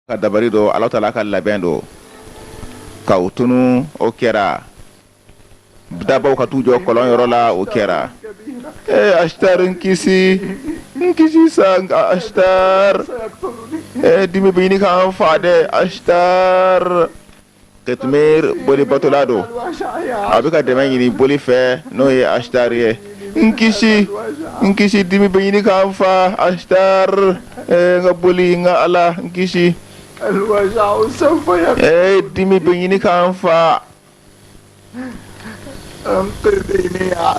Ka dabari don, Ala taala ka labɛn don ka u tunu, o kɛra. Dabaw ka t'u jɔ kɔlɔn yɔrɔ la, o kɛra. Ee Asitar, n kisi, n kisi sa Asitar. Ee, dimi bɛ ɲini k'an fa dɛ Asitar. Kitmir bolibatola don, a bɛ ka dɛmɛ ɲini boli fɛ, n'o ye Ashtar ye. N kisi, n kisi, dimi bɛ ɲini k'an fa Ashtar. N ka boli, n ka Ala, n kisi. Ee, dimi bɛ ɲini k'an fa.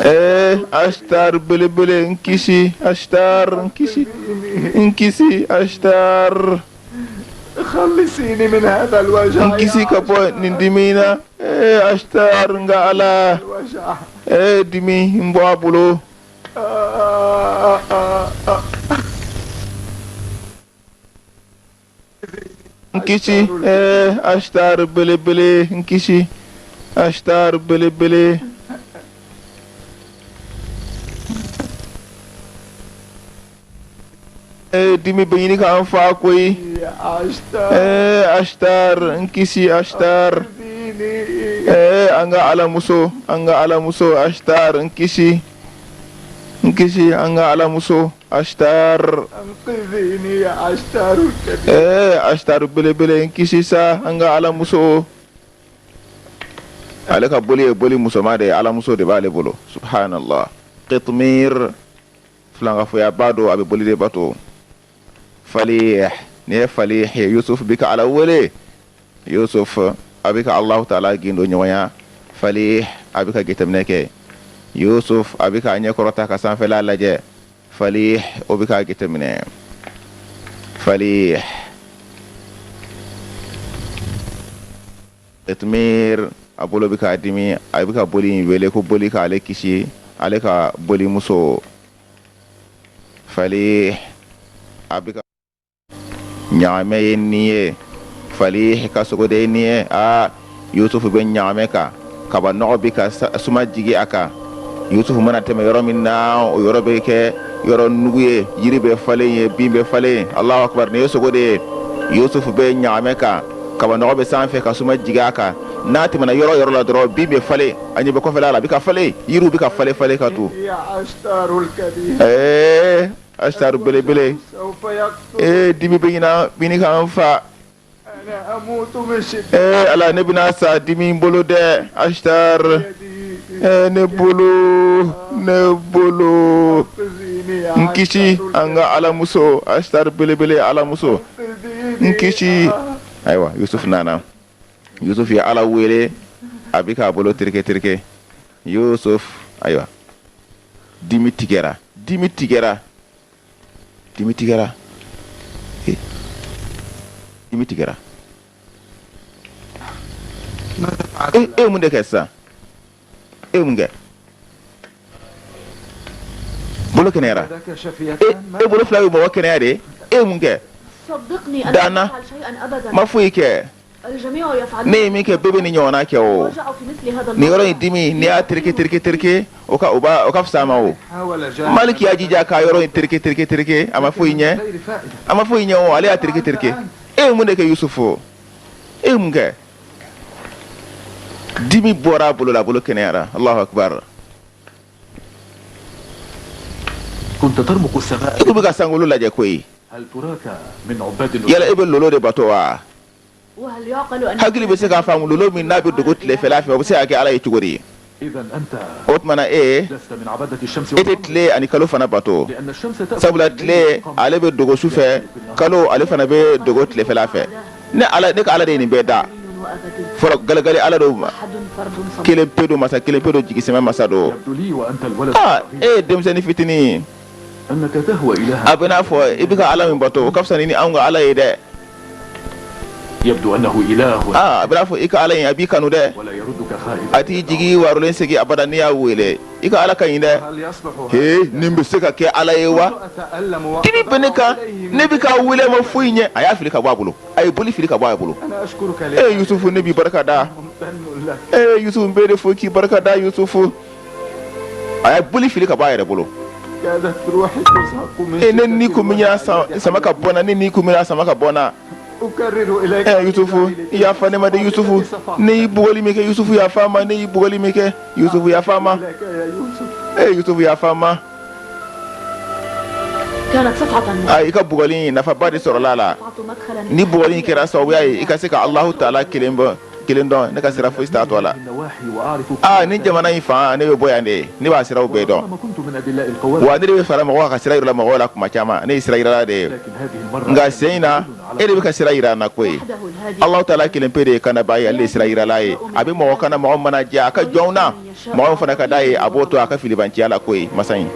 Ee Ashtar belebele, n kisi Ashtar, n kisi, n kisi Ashtar. N kisi ka bɔ nin dimi na. Ee Ashtar, n ka Ala. Ee dimi, n bɔ a bolo. N kisi, ee Ashtar belebele, n kisi Ashtar belebele. Ee, dimi bɛ ɲini k'an fa koyi. Ee Ashtar, n kisi Ashtar. Ee an ka alamuso, an ka alamuso Ashtar, n kisi, n kisi, an ka alamuso Ashtar. Ee Ashtar belebele, n kisi sa, an ka alamuso. Ale ka boli ye boli musoma de ye, alamuso de b'ale bolo. Subhanallah. Qitmir filankafoyaba don, a bɛ boli de bato. Falih, nin ye Falih ye. Yusuf bɛ ka Ala wele. Yusuf a bɛ ka Alahu taala gindo ɲɔgɔnya. Falih a bɛ ka jateminɛ kɛ. Yusuf a bɛ k'a ɲɛ kɔrɔta ka sanfɛla lajɛ. Falih o bɛ k'a jateminɛ. Falih Qitmir a bolo bɛ k'a dimi, a bɛ ka boli in wele ko boli k'ale kisi, ale ka boli muso Falih a bɛ ka ɲagamɛ ye nin ye. Falih ka sogo de ye nin ye. Aa, Yusufu bɛ ɲagamɛ kan, kaba nɔgɔ bɛ ka suma jigi a kan. Yusufu mana tɛmɛ yɔrɔ min na, o yɔrɔ bɛ kɛ yɔrɔ nugu ye, yiri bɛ falen ye, bin bɛ falen. Alahu akubar, nin ye sogo de ye. Yusufu bɛ ɲagamɛ kan, kabanɔgɔ bɛ sanfɛ ka suma jigin a kan. N'a tɛmɛna yɔrɔ yɔrɔ la dɔrɔn, bin bɛ falen. A ɲɛ bɛ kɔfɛla la, a bɛ ka falen, yiriw bɛ ka falen falen ka to. Ee Asitaru belebele, ee dimi bɛ ɲini k'an fa. Ee Ala, ne bɛna sa dimi bolo dɛ Asitari. Ee ne bolo, ne bolo, n kisi, an ka alamuso Asitari belebele, alamuso, n kisi. Ayiwa, Yusuf nana. Yusuf ye Ala wele, a bɛ k'a bolo tereke tereke. Yusuf, ayiwa, dimi tigɛra, dimi tigɛra, dimi tigɛra, dimi tigɛra. E ye mun de kɛ sisan? E ye mun kɛ? Bolo kɛnɛyara. E bolo fila bɛ mɔgɔ kɛnɛya de. E ye mun kɛ? Dan na, ma foyi kɛ. Ne ye min kɛ, bɛɛ bɛ nin ɲɔgɔnna kɛ. O nin yɔrɔ in dimi, n'i y'a tereke tereke tereke, o ka o b'a o ka fisa a ma. O Maliki y'a jija k'a yɔrɔ in tereke tereke tereke, a ma foyi ɲɛ, a ma foyi ɲɛ. O ale y'a tereke tereke. E ye mun de kɛ, Yusufu? E ye mun kɛ? Dimi bɔra a bolo la, a bolo kɛnɛyara. Alahu akubar. I tun bɛ ka sankolo lajɛ koyi. Yala e bɛ lolo de bato wa? Hakili bɛ se k'a faamu, lolo min n'a bɛ dogo tilefɛla fɛ, o bɛ se ka kɛ Ala ye cogo di? O tuma na e tɛ tile ani kalo fana bato, sabula tile ale bɛ dogo su fɛ, kalo ale fana bɛ dogo tilefɛla fɛ. Ne Ala, ne ka Ala de ye nin bɛɛ da fɔlɔ. Galigali Ala don, kelen pe don, masa kelen pe don, jigisɛmɛ masa don. Aa, e ye denmisɛnnin fitinin, a bɛ n'a fɔ i bɛ ka Ala min bato, o ka fisa ni anw ka Ala ye dɛ. Aa, a bɛ n'a fɔ i ka Ala in, a b'i kanu dɛ, a t'i jigi warolen segin abada n'i y'a wele. I ka Ala ka ɲi dɛ. He, nin bɛ se ka kɛ Ala ye wa? Dimi bɛ ne kan, ne bɛ k'a wele, a ma foyi ɲɛ. A y'a fili ka bɔ a bolo, a ye boli fili ka bɔ a bolo. E Yusufu, ne b'i barika da. E Yusufu, n b'e de fo k'i barika da. Yusufu a ye boli fili ka bɔ a yɛrɛ bolo. E, ne ni kun bɛ ɲina sama ka bɔ n na, ne ni kun bɛna sama ka bɔ n na. Ɛ Yusufu, yafa ne ma de Yusufu, ne y'i bugɔli min kɛ Yusufu yafa n ma, ne y'i bugɔli min kɛ Yusufu yafa n ma, e Yusufu yafa n ma. A i ka bugɔli in nafaba de sɔrɔla a la. Ni bugɔli in kɛra sababuya ye i ka se ka Alahu taala kelen bɔ kelen dɔn, ne ka sira fosi t'a tɔ la. Aa ni jamana in fan ne bɛ bɔ yan de, ne b'a siraw bɛɛ dɔn. Wa ne de bɛ fara mɔgɔw kan ka sira yira mɔgɔw la kuma caman, ne ye sira yirala de ye. Nka sen in na e de bɛ ka sira yira n na koyi. Alahu taala kelen pe de ye kanabaa ye, ale de ye sira yirala ye. A bɛ mɔgɔ kana mɔgɔ mana diya a ka jɔnw na. Mɔgɔ min fana ka d'a ye a b'o to a ka filibanciya la koyi masa in.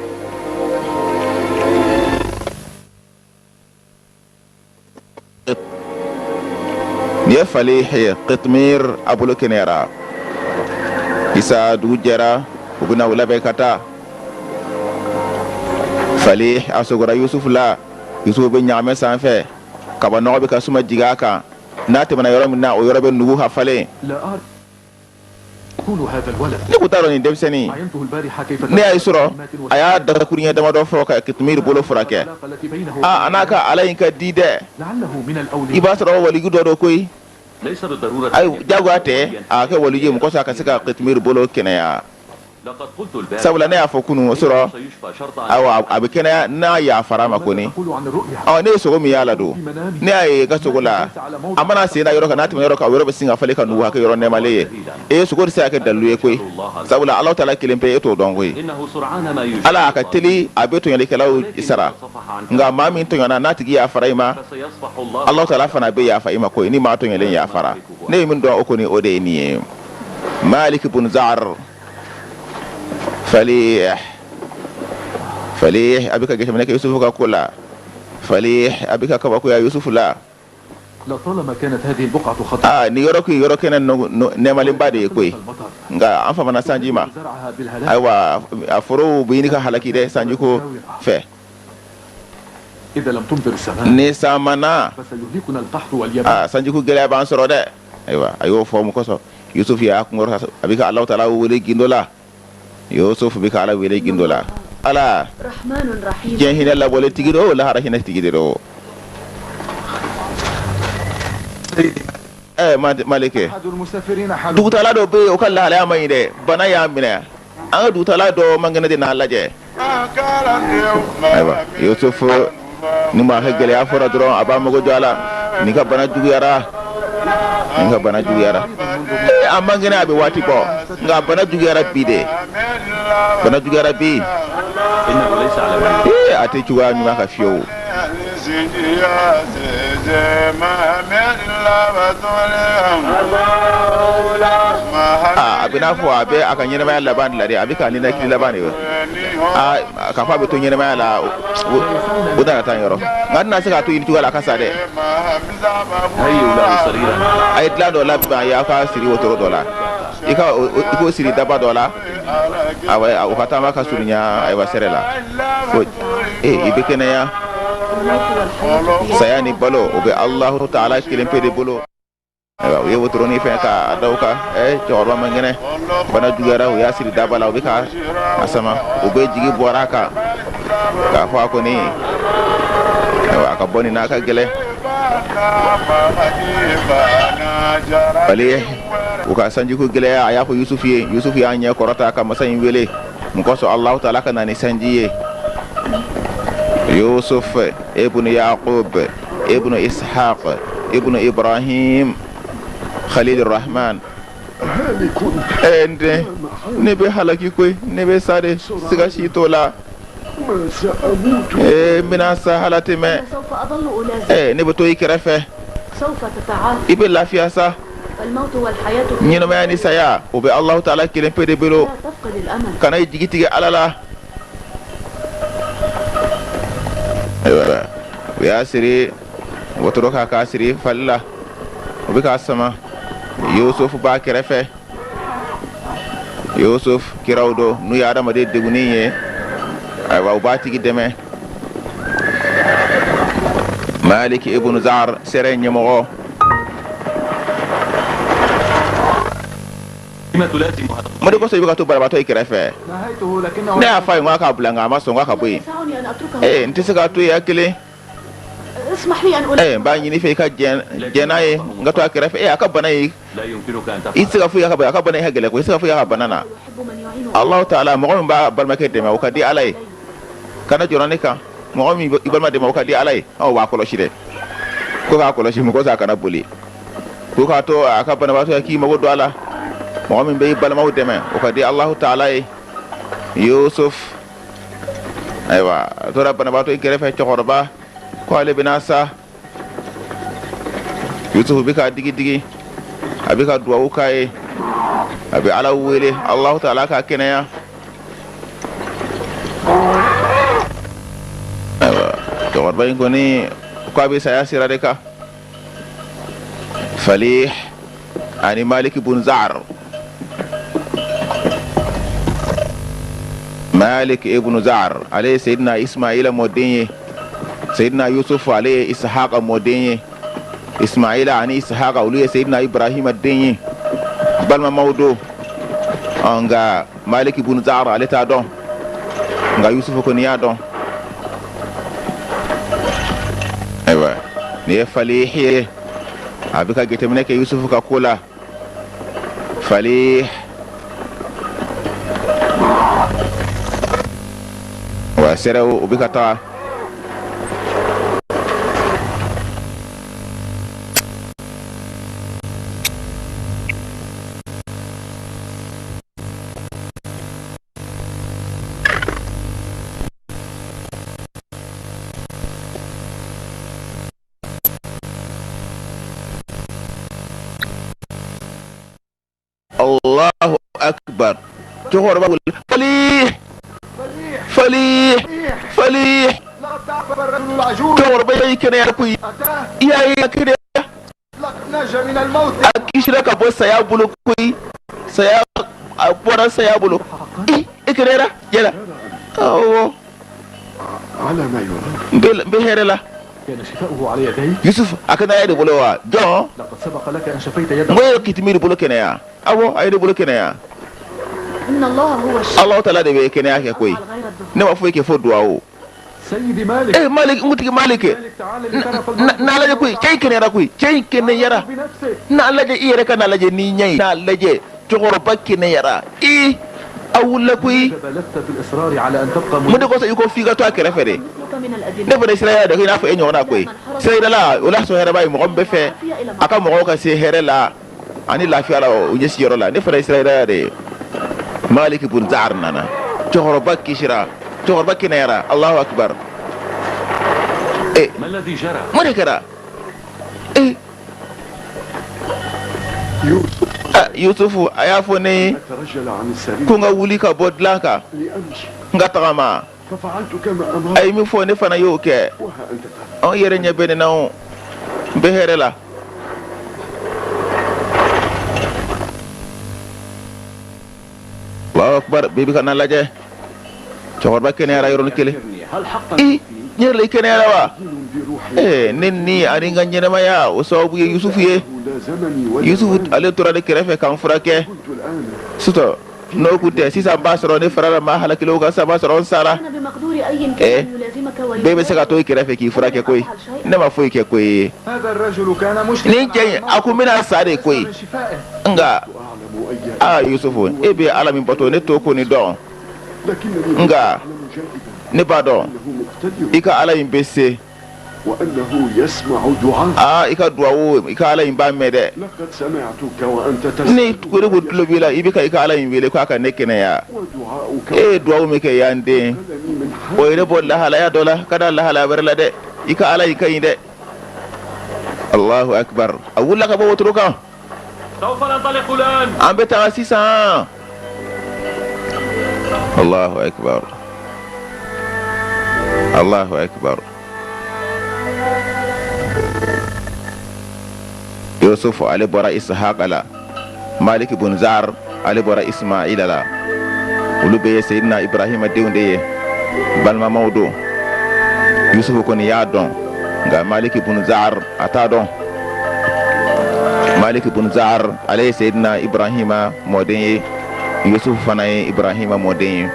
Nin ye fali ye Qitmir a bolo kɛnɛyara. Isa dugu jɛra u bɛna u labɛn ka taa. Fali a sogora Yusufu la. Yusufu bɛ ɲaamɛ sanfɛ. Kabanɔgɔ bɛ ka suma jigin a kan. N'a tɛmɛna yɔrɔ min na o yɔrɔ bɛ nugu ka falen. Ne tun t'a dɔn nin denmisɛnnin ne y'a sɔrɔ a y'a dakuruɲɛ damadɔ fɔ ka Qitmir bolo furakɛ a n'a ka ala in ka di dɛ i b'a sɔrɔ waliju dɔ don koyi ayi jagoya tɛ a kɛ waliju ye mɔgɔ sɔrɔ a ka se ka Qitmir bolo kɛnɛya sabula ne y'a fɔ kunun o sɔrɔ ayiwa a bɛ kɛnɛya n'a yafara ma kɔni ɔ ne ye sogo min y'a la don ne y'a ye ka sogo la a mana sen da yɔrɔ kan n'a tɛmɛ yɔrɔ kan o yɔrɔ bɛ sin ka falen ka nugu ka kɛ yɔrɔ nɛɛmalen ye e sogo tɛ se ka kɛ dalilu ye koyi sabula Alahu taala kelen pe e t'o dɔn koyi ala a ka teli a bɛ tɔɲɔlikɛlaw sara nka maa min tɔɲɔna n'a tigi yafara i ma Alahu taala fana bɛ yafa i ma koyi ni maa tɔɲɔlen yafara ne ye min dɔn o kɔni o de ye nin ye Malik bun Zar Falih Falih a bɛ ka jateminɛ kɛ Yusufu ka ko la Falih a bɛ ka kabakoya Yusufu la aa nin yɔrɔ kun yɔrɔ kɛnɛ nɛɛmalenba de ye koyi nka an famana sanji ma ayiwa a forow bɛ ɲini ka halaki dɛ sanjiko fɛ ni san ma na sanjiko gɛlɛya b'an sɔrɔ dɛ ayiwa a y'o fɔ mun kosɔn Yusuf y'a kun kɔrɔta a bɛ ka Alahu taala wele gindo la Yusuf bɛ ka Ala wele gindo la Ala diɲɛ hinɛ labɔlen tigi don lahara hinɛ tigi de don ɛ Maliki dugutaala dɔ bɛ yen o ka lahalaya man ɲi dɛ bana y'a minɛ an ka dugutaala dɔ man kɛnɛ de n'a lajɛ ayiwa Yusuf ni maa ka gɛlɛya fɔra dɔrɔn a b'a mago jɔ a la nin ka bana juguyara nin ka bana juguyara ee a man kɛnɛ a bɛ waati bɔ nka bana juguyara bi de bana juguyara bi ee a tɛ cogoya ɲuman kan fiyewu A bɛ n'a fɔ a bɛ a ka ɲɛnamaya laban de la dɛ a bɛ ka ninakili laban de ye aa k'a fɔ a bɛ to ɲɛnamaya la o nana taa yɔrɔ nka a tɛna se k'a to nin cogoya la a ka sa dɛ a ye dilan dɔ labɛn a ye aw ka siri wotoro dɔ la i ka i k'o siri daba dɔ la awa o ka taama ka surunya ayiwa sɛrɛ la ko ee i bɛ kɛnɛya saya ni balo o bɛ Alahu taala kelen pe de bolo ayiwa u ye wotoro ni fɛn k'a da o kan ɛ cɛkɔrɔba man kɛnɛ bana juguyara u y'a siri daba la u bɛ ka a sama u bɛɛ jigi bɔra a kan k'a fɔ a kɔni ayiwa a ka bɔ nin na a ka gɛlɛn bali u ka sanjiko gɛlɛya a y'a fɔ yusufu ye yusufu y'a ɲɛ kɔrɔta ka masa in wele mun kosɔn alahu taala ka na ni sanji ye yusuf ibnu yaqub ibnu ishaq ibnu ibrahim khalil rahman ee n den ne bɛ halaki koyi ne bɛ sa de siga si t'o la ee n bɛna sa hala tɛ mɛn ee ne bɛ to i kɛrɛfɛ i bɛ lafiya sa ɲɛnamaya ni saya o bɛ alahu taala kelen pe de bolo kana i jigi tigɛ ala la ayiwa u y'a siri wotoro kan k'a siri fali la u bɛ k'a sama yusufu b'a kɛrɛfɛ yusuf kiraw don n'u ye adamaden degunnen ye ayiwa u b'a tigi dɛmɛ malik ibn zar sɛrɛ ɲɛmɔgɔ mun de kosɔn i bɛ ka to banabaatɔ i kɛrɛfɛ ne y'a fɔ a ye n k'a k'a bila nka a ma sɔn k'a ka bɔ yen ee n tɛ se k'a to yen a kelen N b'a ɲini i fɛ i ka jɛn n'a ye n ka to a kɛrɛfɛ. A ka bana in, i tɛ se ka foyi k'a ka bana in ka gɛlɛn koyi, i tɛ se ka foyi k'a ka bana na. Alahu taala, mɔgɔ min b'a balimakɛ dɛmɛ, o ka di Ala ye. Kana jɔrɔ ne kan, mɔgɔ min i balima dɛmɛ, o ka di Ala ye. Aw b'a kɔlɔsi dɛ, ko k'a kɔlɔsi mɔgɔ sa kana boli, ko k'a to a ka banabaatɔ ye k'i mago don a la. Mɔgɔ min bɛ i balimaw dɛmɛ, o ka di Alahu taala ye. Yusuf, ayiwa, a tora banabaatɔ i kɛrɛfɛ. Cɛkɔrɔba ko ale bɛna sa. Yusuf bɛ k'a digi digi, a bɛ ka duwawu k'a ye, a bɛ Ala wele Alahu taala k'a kɛnɛya. Ayiwa, cɛkɔrɔba in kɔni ko a bɛ saya sira de kan. Falih ani Malik bun Zar, Malik ibn Zar, ale ye Seyidina Ismaila mɔden ye. Seyidina Yusuf, ale ye Ishaqa mɔden ye. Ismaila ani Ishaqa, olu ye Seyidina Ibrahima den ye, balimamaw don. Nka Malik ibn Zar, ale t'a dɔn, nka Yusuf kɔni y'a dɔn. Ayiwa, nin ye Falih ye, a bɛ ka jateminɛ kɛ Yusuf ka ko la. Falih wa sɛrɛw, u bɛ ka taga. Allahu akbar, cɛkɔrɔba wuli, Falih, Falih, Falih, cɛkɔrɔba y'i kɛnɛya koyi. I y'a ye, a kɛnɛya, a kisira ka bɔ saya bolo koyi. Saya, a bɔra saya bolo. I kɛnɛyara yala? Awɔ, n bɛ hɛrɛ la. Yusuf, a kɛnɛya de bolo wa? Jɔn n ko ye kitimiri bolo kɛnɛya? Awɔ, a ye ne bolo kɛnɛya. Alahu taala de bɛ kɛnɛya kɛ koyi, ne ma foyi kɛ fo duwawu. Eh Malik, n kuntigi Malik, n'a lajɛ koyi, cɛ in kɛnɛyara koyi, cɛ in kɛnɛyara. N'a lajɛ, i yɛrɛ ka n'a lajɛ n'i ɲɛ ye, n'a lajɛ, cɛkɔrɔba kɛnɛyara. Ee, a wulila koyi. Mun de kosɔn i ko f'i ka to a kɛrɛfɛ de? Ne fana ye sira de i n'a fɔ e ɲɔgɔnna koyi. Sira o la sɔn hɛrɛba ye mɔgɔ min bɛ fɛ a ka mɔgɔw ka se hɛrɛ la ani lafiya la o ɲɛsin yɔrɔ la. Ne fana ye sira de ye. Malik bun Zar nana, cɛkɔrɔba kisira, cɛkɔrɔba kɛnɛyara. Allahu akbar. E, mun de kɛra? E, Yusufu, a y'a fɔ ne ye ko n ka wuli ka bɔ dilan kan, n ka tagama. A ye min fɔ, ne fana y'o kɛ. Anw yɛrɛ ɲɛ bɛ ne na o, n bɛ hɛrɛ la. Allahu akbar, bɛɛ bɛ ka na lajɛ. Cɛkɔrɔba kɛnɛyara yɔrɔnin kelen. I n yɛrɛ la, i kɛnɛyara wa? Ee, ne ni ani n ka ɲɛnamaya, o sababu ye Yusufu ye. Yusufu, ale tora ne kɛrɛfɛ ka n furakɛ. Sutɔ n'o kun tɛ, sisan b'a sɔrɔ ne farala maa halakilenw kan, sisan b'a sɔrɔ n sara. Ee, bɛɛ bɛ se ka to i kɛrɛfɛ k'i furakɛ koyi. Ne ma foyi kɛ koyi. Nin cɛ in, a kun bɛna sa de koyi. Nka aa Yusufu, e bɛ Ala min bato, ne t'o kɔni dɔn, nka ne b'a dɔn i ka Ala in bɛ se. Aa, i ka duwawu, i ka Ala in b'a mɛn dɛ. Ne ko ne ko tulo b'i la, i bɛ ka i ka Ala in wele k'a ka ne kɛnɛya. E ye duwawu min kɛ yan den, o ye ne bɔ lahalaya dɔ la ka da lahalaya wɛrɛ la dɛ. I ka Ala in ka ɲi dɛ. Allahu akbar, a wulila ka bɔ wotoro kan. An bɛ taga sisan. Allahu akbar, Allahu akbar. Yusuf, ale bɔra Ishaqa la. Malik bun Zar, ale bɔra Ismaila la. Olu bɛɛ ye Seyidina Ibrahima denw de ye, balimamaw don. Yusuf kɔni y'a dɔn, nka Malik bun Zar, a t'a dɔn. Malik bun Zar, ale ye Seyidina Ibrahima mɔden ye. Yusuf fana ye Ibrahima mɔden ye,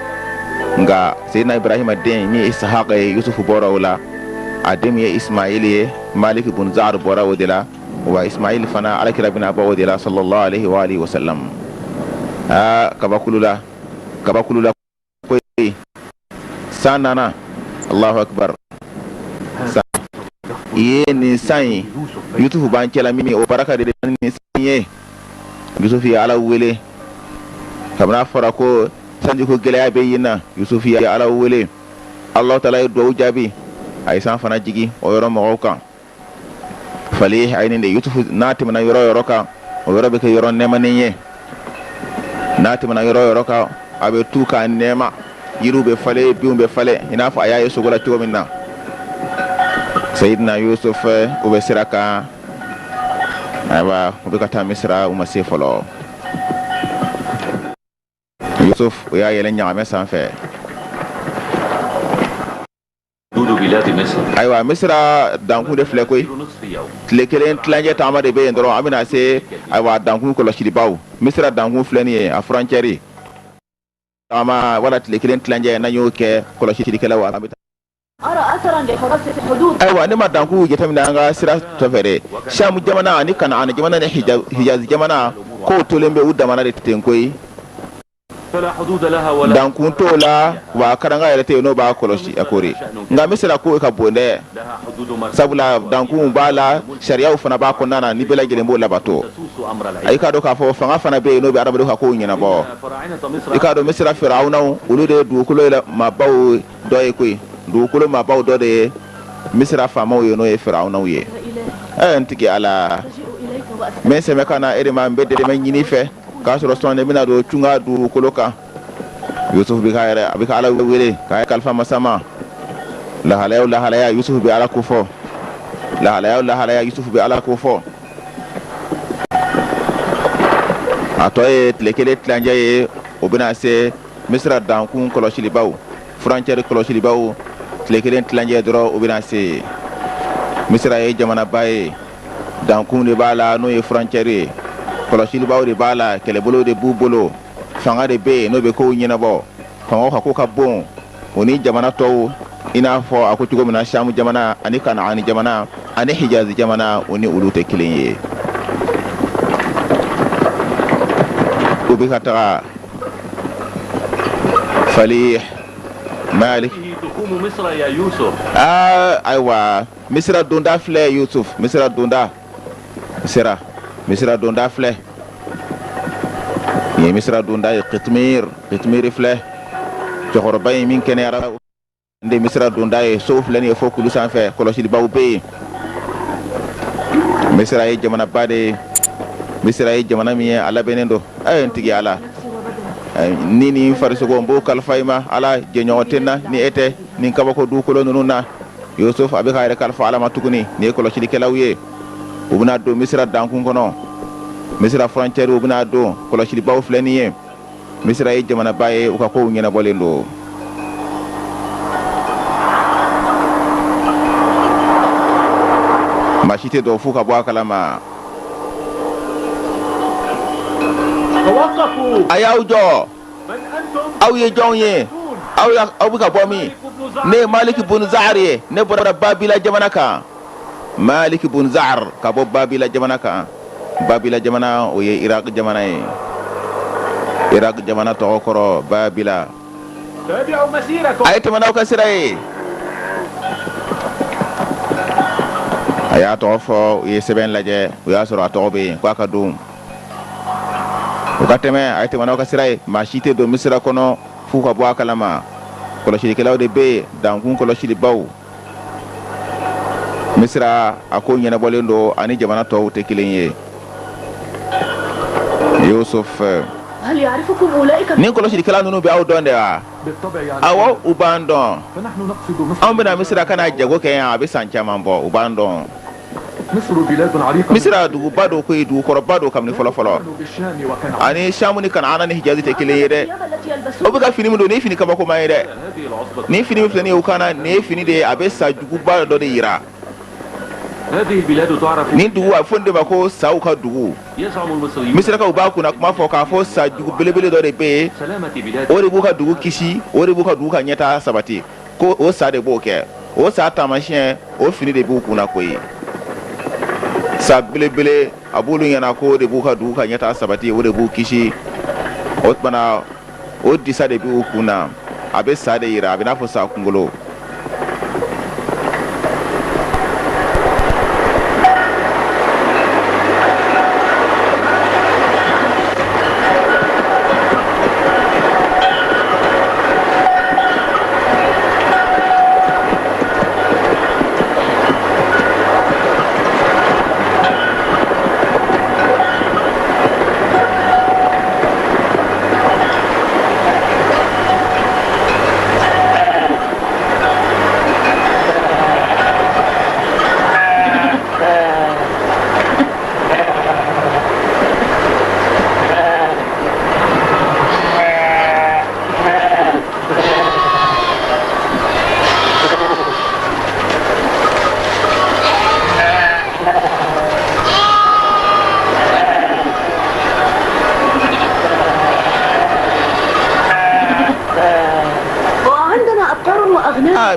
nka Seyidina Ibrahima den min ye Ishaqa ye, Yusuf bɔra o la. A den min ye Ismail ye, Malik bun Zar bɔra o de la. Wa Ismail fana, alakira bɛna bɔ o de la, sallallahu alaihi wa alihi wa sallam. Aa, kabakulu la, kabakulu la koyi, san nana. Allahu akbar, san ye nin san in, Yusufu b'an cɛla min, o baraka de nin san ye. Yusufu ye Ala wele kabini a fɔra ko sanjiko gɛlɛya bɛ yen na. Yusufu ye Ala wele, Alahu taala ye dugawu jaabi, a ye san fana jigin o yɔrɔ mɔgɔw kan. Fali a ye nin de, Yusufu n'a tɛmɛna yɔrɔ yɔrɔ kan, o yɔrɔ bɛ kɛ yɔrɔ nɛɛmanen ye. N'a tɛmɛna yɔrɔ yɔrɔ kan, a bɛ tu k'a nɛɛma, yiriw bɛ falen, binw bɛ falen, i n'a fɔ a y'a ye sogo la cogo min na. Seyidina Yusuf, u bɛ sira kan. Ayiwa, u bɛ ka taa Misira, u ma se fɔlɔ. Yusuf, o y'a yɛlɛ ɲagamɛ sanfɛ. Ayiwa, Misira dankun de filɛ koyi. Tile kelen tilancɛ taama de bɛ yen dɔrɔn, an bɛna se. Ayiwa, dankun kɔlɔsilibaw, Misira dankun filɛ nin ye, a frontière taama wala tile kelen tilancɛ, n'an y'o kɛ, kɔlɔsilikɛlaw, an bɛ. Ayiwa, ne ma dankun jateminɛ an ka sira fɛ dɛ. Samu jamana ani Kanaana jamana ni Hijazi jamana, k'o tolen bɛ u damana de ten koyi. Dankun t'o la, wa karanga yɛrɛ tɛ yen n'o b'a kɔlɔsi a kori. Nka Misira ko ka bon dɛ, sabula dankun b'a la, sariyaw fana b'a kɔnɔna na, ni bɛɛ lajɛlen b'o labato. I k'a dɔn k'a fɔ fanga fana bɛ yen n'o bɛ adamadenw ka kow ɲɛnabɔ. I k'a dɔn, Misira firawunaw, olu de ye dugukolo maabaw dɔ ye koyi. Dugukolo maabaw dɔ de ye Misira faamaw ye, n'o ye firawunaw ye. Ɛ, n tigi Ala, n bɛ sɛmɛ ka na e de ma, n bɛ dɛmɛ ɲini fɛ, k'a sɔrɔ sɔɔni bɛna don tunga dugukolo kan. Yusuf bɛ k'a yɛrɛ, a bɛ ka Ala wele k'a ye kalifa masa ma. Lahalaya o lahalaya, Yusuf bɛ Ala ko fɔ. Lahalaya o lahalaya, Yusuf bɛ Ala ko fɔ. A tɔ ye tile kelen tilancɛ ye, o bɛna se Misira dankun kɔlɔsilibaw, frontière kɔlɔsilibaw. Tile kelen tilancɛ dɔrɔn, o bɛna se. Misira ye jamanaba ye, dankun de b'a la, n'o ye frontière ye, kɔlɔsilibaw de b'a la, kɛlɛbolo de b'u bolo, fanga de bɛ yen n'o bɛ kow ɲɛnabɔ. Fanga ka ko ka bon o ni jamana tɔw, i n'a fɔ a ko cogo min na, Samu jamana ani Kanaani jamana ani Hijazi jamana, o ni olu tɛ kelen ye. U bɛ ka taga fali Malik. Aa, ayiwa, Misira donda filɛ, Yusuf. Misira donda sera, Misira donda filɛ nin ye. Misira donda ye, Kitmir, Kitmir filɛ. Cɛkɔrɔba in min kɛnɛyara de, Misira donda ye. So filɛ nin ye fo kulu sanfɛ, kɔlɔsilibaw bɛ yen. Misira ye jamanaba de ye. Misira ye jamana min ye, a labɛnnen don. Ɛ, n tigi Ala, ni nin farisogo, n b'o kalifa i ma. Ala, jɛɲɔgɔn tɛ n na ni e tɛ nin kabako dugukolo ninnu na. Yusuf, a bɛ k'a yɛrɛ kalifa Ala ma tuguni. Nin ye kɔlɔsilikɛlaw ye, u bɛna don Misira dankun kɔnɔ, Misira frontière, u bɛna don. Kɔlɔsilibaw filɛ nin ye. Misira ye jamanaba ye, u ka kow ɲɛnabɔlen don. Maa si tɛ don f'u ka bɔ a kalama. A y'aw jɔ! Aw ye jɔnw ye? Aw aw bɛ ka bɔ min? Ne ye Maliki bun Zahar ye, ne bɔra Babila jamana kan. Maliki bun Zahar ka bɔ Babila jamana kan. Babila jamana, o ye Irak jamana ye. Irak jamana tɔgɔ kɔrɔ Babila. A ye tɛmɛ n'aw ka sira ye. A y'a tɔgɔ fɔ, u ye sɛbɛn lajɛ, u y'a sɔrɔ a tɔgɔ bɛ yen, k'a ka don, u ka tɛmɛ. A ye tɛmɛ n'aw ka sira ye. Maa si tɛ don Misira kɔnɔ f'u ka bɔ a kalama. Kɔlɔsilikɛlaw de bɛ yen, dankun kɔlɔsilibaw. Misira a ko ɲɛnabɔlen don, ani jamana tɔw tɛ kelen ye. Yusuf, nin kɔlɔsilikɛla ninnu bɛ aw dɔn de wa? Awɔ, u b'an dɔn. Anw bɛ na Misira ka na jago kɛ yan, a bɛ san caman bɔ. U b'an dɔn. Misira duguba don koyi, dugukɔrɔba don kabini fɔlɔ fɔlɔ. Ani Samu ni Kanaana ni Hijazi tɛ kelen ye dɛ. O bɛ ka fini min don, nin ye fini kabakoma ye dɛ. Nin fini min filɛ nin ye u kan na, nin ye fini de ye, a bɛ sa juguba dɔ de yira. Nin dugu, a bɛ fɔ nin de ma ko saw ka dugu. Misirakaw b'a kunna kuma fɔ k'a fɔ sa jugu belebele dɔ de bɛ yen, o de b'u ka dugu kisi, o de b'u ka dugu ka ɲɛtaa sabati, ko o sa de b'o kɛ. O sa taamasiyɛn, o fini de b'u kunna koyi. Sa belebele a b'olu ɲɛna ko de b'u ka dugu ka ɲɛtaa sabati, o de b'u kisi. O tuma na, o disa de b'u kun na, a bɛ sa de yira, a bɛ n'a fɔ sa kunkolo.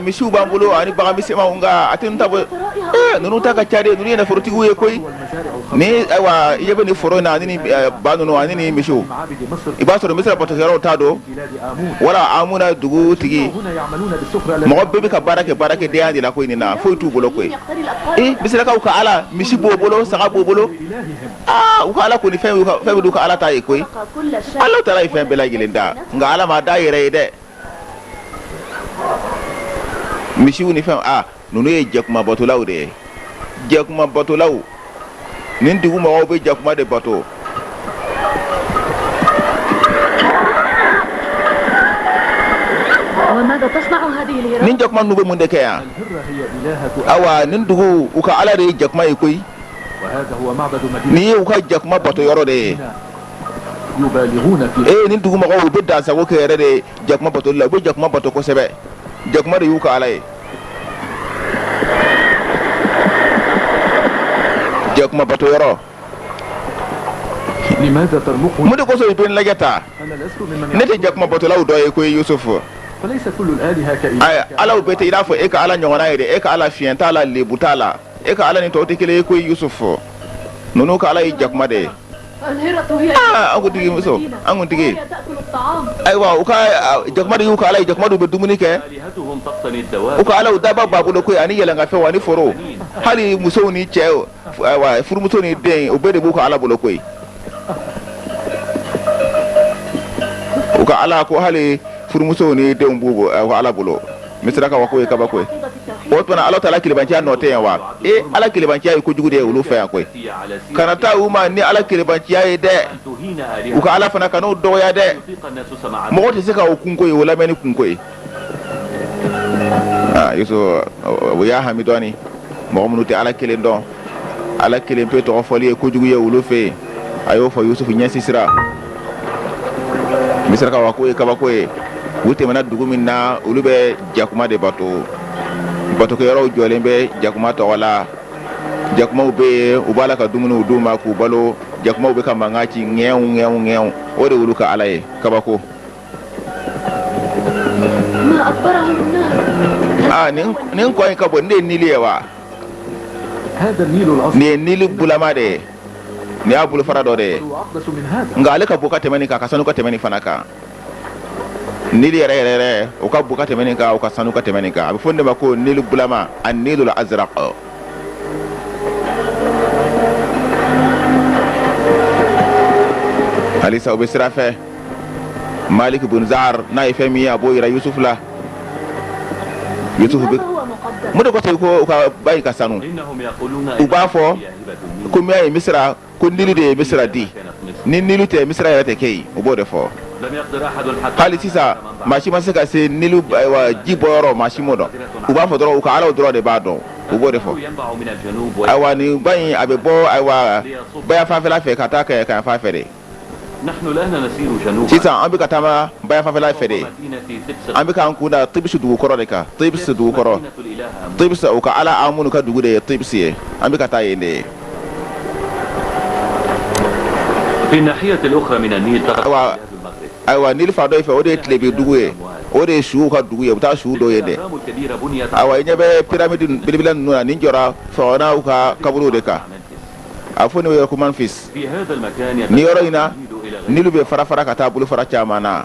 Misiw b'an bolo ani bagan misɛnmanw, nka a tɛ ta bɔ. Ninnu ta ka ca de, ninnu ye nafolotigiw ye koyi. Ni ayiwa, i ɲɛ bɛ nin foro in na ani ni ba ninnu ani ni misiw, i b'a sɔrɔ Misira batokɛyɔrɔw ta don wala Amuna dugutigi. Mɔgɔ bɛɛ bɛ ka baara kɛ baarakɛdenya de la koyi. Nin na foyi t'u bolo koyi. Ee, Misirakaw ka ala, misi b'o bolo, saga b'o bolo. Aa, u ka ala kɔni, fɛn fɛn bɛ ka ala ta ye koyi. Ala taala ye fɛn bɛɛ lajɛlen da, nka ala ma da yɛrɛ ye dɛ. Misiw ni fɛn, aa, ninnu ye jakuma batolaw de ye, jakuma batolaw. Nin dugu mɔgɔw bɛ jakuma de bato. Nin jakuma ninnu bɛ mun de kɛ yan? Awa, nin dugu, u ka ala de ye jakuma ye koyi. Nin ye u ka jakuma bato yɔrɔ de ye. Ee, nin dugu mɔgɔw, u bɛ dansago kɛ yɛrɛ de jakuma batoli la. U bɛ jakuma bato kosɛbɛ. Jakuma de y'u ka ala ye, jakuma bato yɔrɔ. Mun de kosɔn i bɛ n lajɛ tan? Ne tɛ jakuma batolaw dɔ ye koyi, Yusufu. Alaw bɛɛ tɛ i n'a fɔ e ka ala ɲɔgɔnna ye dɛ. E ka ala, fiɲɛ t'a la, lebu t'a la. E ka ala ni tɔw tɛ kelen ye koyi, Yusufu. Ninnu ka ala ye jakuma de ye. Aa, an kuntigi muso, an kuntigi, ayiwa, u ka jakuma de y'u ka ala ye. Jakuma bɛ dumuni kɛ. U ka alaw, daba b'a bolo koyi, ani yɛlɛnkanfɛnw ani foro. Hali musow ni cɛw, ayiwa, furumuso ni den, u bɛɛ de b'u ka ala bolo koyi. U ka ala ko hali furumusow ni denw b'u ka ala bolo. Misirakaw ko ye kabako ye. O tuma ala taala kelebanciya nɔ tɛ yan wa? E, ala kelebanciya ye kojugu de ye olu fɛ yan koyi. Kana taa u ma ni ala kelebanciya ye dɛ. U ka ala fana, kan'o dɔgɔya dɛ. Mɔgɔ tɛ se ka o kunko ye, o lamɛnni kunko ye. Aa, Yusuf o y'a hami dɔɔni. Mɔgɔ minnu tɛ ala kelen dɔn, ala kelen pe tɔgɔ fɔli ye kojugu ye olu fɛ yen. A y'o fɔ, Yusuf ɲɛsisira. Misirakaw ko ye kabako ye. U tɛmɛna dugu min na, olu bɛ jakuma de bato. Batokɛyɔrɔw jɔlen bɛ jakuma tɔgɔ la. Jakumaw bɛ yen, u b'a la ka dumuniw d'u ma k'u balo. Jakumaw bɛ ka mankan ci ŋɛw ŋɛw ŋɛw. O de y'olu ka ala ye, kabako. Aa, nin kɔ in ka bon. Nin de ye Nili ye wa? Nin ye Nili bulama de ye. Nin y'a bolofara dɔ de ye, nka ale ka bon ka tɛmɛ nin kan, ka sanu ka tɛmɛ nin fana kan. Nili yɛrɛ yɛrɛ yɛrɛ, o ka bon ka tɛmɛ nin kan, o ka sanu ka tɛmɛ nin kan. A bɛ fɔ de ma ko Nili bulama, a Nilul azraq. Halisa u bɛ sira fɛ. Malik bun Zar n'a ye fɛn min ye, a b'o yira Yusuf la. Yusuf bɛ mun de kosɔn ko u ka ba in ka sanu? U b'a fɔ ko min ye Misira, ko Nili de ye Misira di. Ni Nili tɛ, Misira yɛrɛ tɛ kɛ yen. U b'o de fɔ. Hali sisan, maa si ma se ka se Nili, ayiwa, ji bɔyɔrɔ, maa si m'o dɔn. U b'a fɔ dɔrɔn u ka alaw dɔrɔn de b'a dɔn. U b'o de fɔ. Ayiwa, nin ba in, a bɛ bɔ, ayiwa, baya fanfɛla fɛ ka taa kɛ kan fan fɛ de. Sisan an bɛ ka taama baya fanfɛla fɛ de. An bɛ k'an kun da Tibisi dugu kɔrɔ de kan, Tibisi dugu kɔrɔ. Tibisi, u ka ala Amunu ka dugu de ye Tibisi ye. An bɛ ka taa yen de ye. Ayiwa, Nili fan dɔ in fɛ, o de ye tilebin dugu ye. O de ye suw ka dugu ye, u bɛ taa suw don yen dɛ. Awa, i ɲɛ bɛ piramidi belebele ninnu na, nin jɔra firawunaw ka kaburuw de kan. A fɔ nin yɔrɔ ko Memphis. Nin yɔrɔ in na, Nilu bɛ fara fara ka taa bolofara caman na.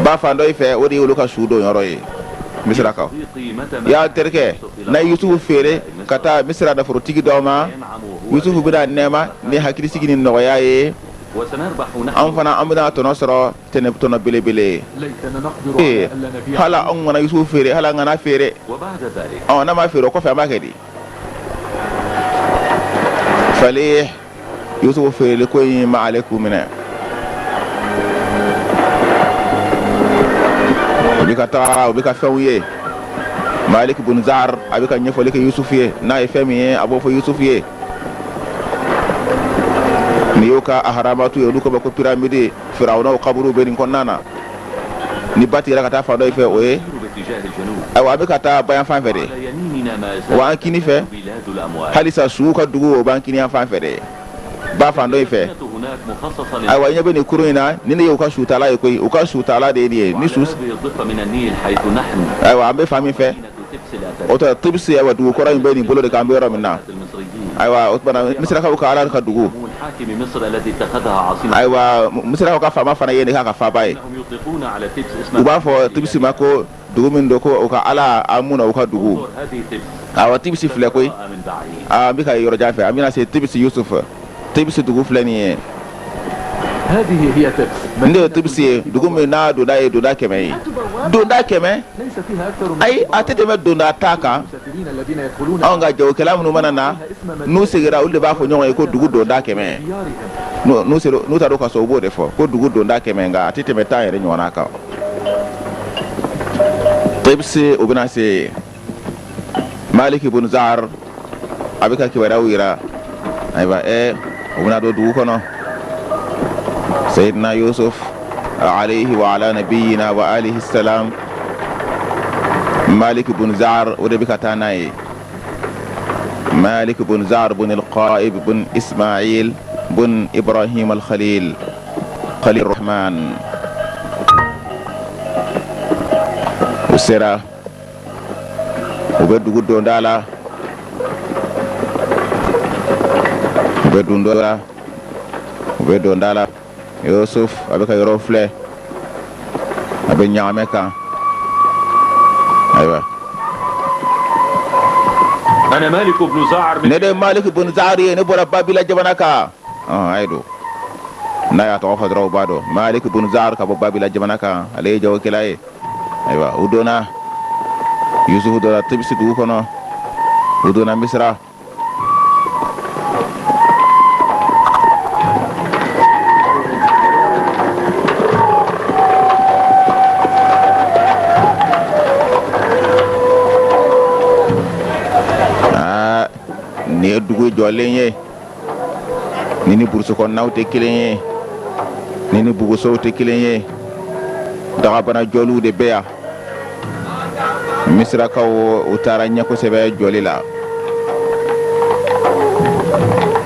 Ba fan dɔ in fɛ, o de ye olu ka su don yɔrɔ ye, Misirakaw. Y'a terikɛ, n'a ye Yusufu feere ka taa Misira nafolotigi dɔ ma, Yusufu bɛna nɛɛma ni hakilisigi ni nɔgɔya ye. An fana, an bɛna tɔnɔ sɔrɔ, tɔnɔ belebele. Ee, hali an kana Yusufu feere, hali an kana feere. Ɔ, n'an m'a feere, o kɔfɛ an b'a kɛ di? Fali Yusufu feereli ko in ma ale kun minɛ. U bɛ ka taga, u bɛ ka fɛnw ye. Malik bun Zar, a bɛ ka ɲɛfɔli kɛ Yusufu ye. N'a ye fɛn min ye, a b'o fɔ Yusufu ye. Nin y'u ka aharamatu ye, olu ko ma ko piramidi. Firawunaw kaburu bɛ nin kɔnɔna na. Ni ba tigɛra ka taa fan dɔ in fɛ, o ye, ayiwa, an bɛ ka taa bayan fan fɛ de wa. An kini fɛ halisa, suw ka dugu, o b'an kini yan fan fɛ de, ba fan dɔ in fɛ. Ayiwa, i ɲɛ bɛ nin kurun in na, nin de y'u ka sutala ye koyi. U ka sutala de ye nin ye ni su. Ayiwa, an bɛ fan min fɛ, o tɔ Tibisi, ayiwa, dugu kɔrɔ in bɛ nin bolo de kan, an bɛ yɔrɔ min na. Ayiwa, o tuma na, Misirakaw ka ala ka dugu, ayiwa, Misirakaw ka faama fana ye nin k'a ka faaba ye. U b'a fɔ Tibisi ma ko dugu min don, ko u ka ala Amun, u ka dugu. Ayiwa, Tibisi filɛ koyi. An bɛ ka yɔrɔ jan fɛ, an bɛna se Tibisi. Yusuf, Tibisi dugu filɛ nin ye. Nin de ye Tibisi ye, dugu min n'a donda ye donda 100 ye. Donda 100? Ayi, a tɛ tɛmɛ donda 10 kan. Anw ka jagokɛla minnu mana na, n'u seginna, olu de b'a fɔ ɲɔgɔn ye ko dugu donda 100. N'u taara u ka so, u b'o de fɔ ko dugu donda 100, nka a tɛ tɛmɛ 10 yɛrɛ ɲɔgɔnna kan. Tibisi, u bɛna se. Malik ibn Zar, a bɛ ka kibaruyaw yira. Ayiwa, u bɛna don dugu kɔnɔ. Seyidina Yusuf alayhi wa ala nabiyina wa alihi salam, Malik ibn Zar, o de bɛ ka taa n'a ye. Malik ibn Zar bun al-Qaib bun Ismail bun Ibrahim al-Khalil, Khalil Rahman. U sera, u bɛ dugu donda la, u bɛ dundɔ la, u bɛ donda la. Yusuf, a bɛ ka yɔrɔ filɛ, a bɛ ɲagamɛ kan. Ayiwa, ne de ye Malik bun Zar ye, ne bɔra Babila jamana kan. A ye don n'a y'a tɔgɔ fɔ dɔrɔn, u b'a dɔn, Malik bun Zar ka bɔ Babila jamana kan, ale ye jagokɛla ye. Ayiwa, u donna, Yusufu donna Tibisi dugu kɔnɔ, u donna Misira. Aa, nin ye dugu jɔlen ye. Nin ni burusi kɔnɔnaw tɛ kelen ye, nin ni bugusow tɛ kelen ye. Dagabana jɔliw de bɛ yan. Misirakaw, u taara ɲɛ kosɛbɛ jɔli la.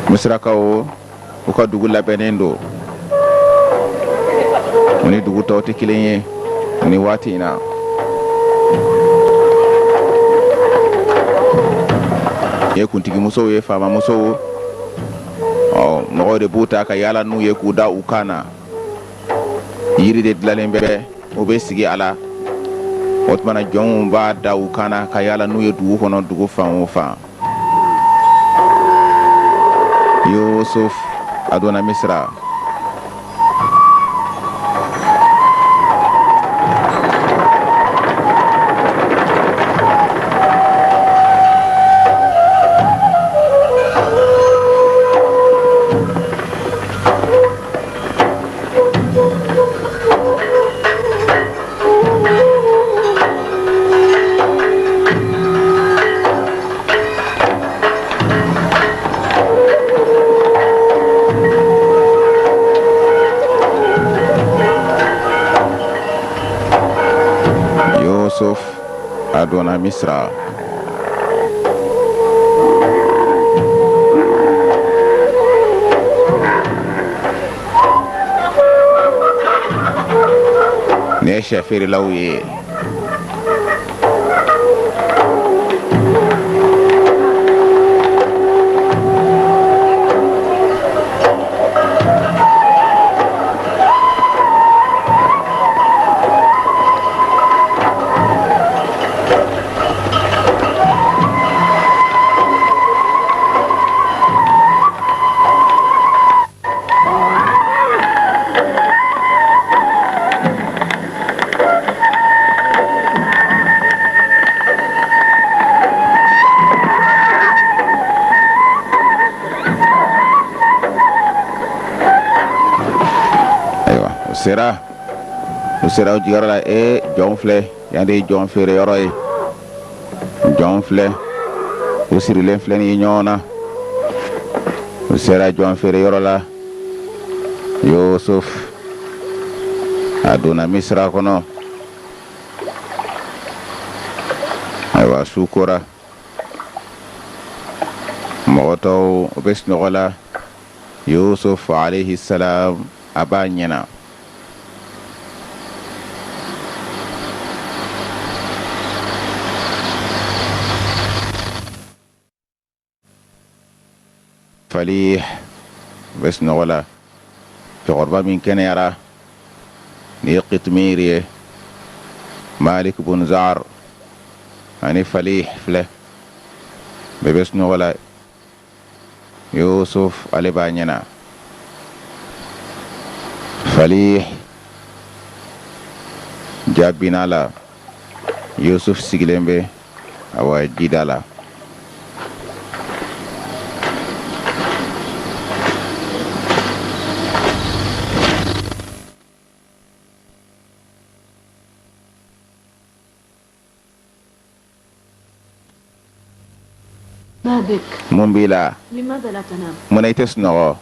Misirakaw, u ka dugu labɛnnen don, u ni dugu tɔw tɛ kelen ye nin waati in na. Ye kuntigimusow ye, faamamusow, ɔ mɔgɔw de b'u ta ka yaala n'u ye k'u da u kan na. Yiri de dilanlen bɛ, u bɛ sigi a la. O tuma na, jɔnw b'a da u kan na ka yaala n'u ye dugu kɔnɔ, dugu fan o fan. Yusuf, a donna Misira. Yusuf, a donna Misira. Nin ye sɛ feerelaw ye. Ayiwa, u sera u sera u jigiyɔrɔ la. Ee, jɔnw filɛ yan de ye jɔn feere yɔrɔ ye. Jɔn filɛ, u sirilen filɛ nin ye ɲɔgɔn na. U sera jɔn feere yɔrɔ la. Yusuf a donna Misira kɔnɔ. Ayiwa, su kora, mɔgɔ tɔw u bɛ sunɔgɔ la. Yusuf alayhi salam a b'a ɲɛna. Falih bɛ sunɔgɔ la. Cɛkɔrɔba min kɛnɛyara nin ye Kitmir ye, Malik bun Zar ani Falih filɛ, bɛɛ bɛ sunɔgɔ la. Yusuf ale b'a ɲɛna. Falih ja binna la. Yusuf sigilen bɛ awa jida la. Mun b'i la? Mun na i tɛ sunɔgɔ?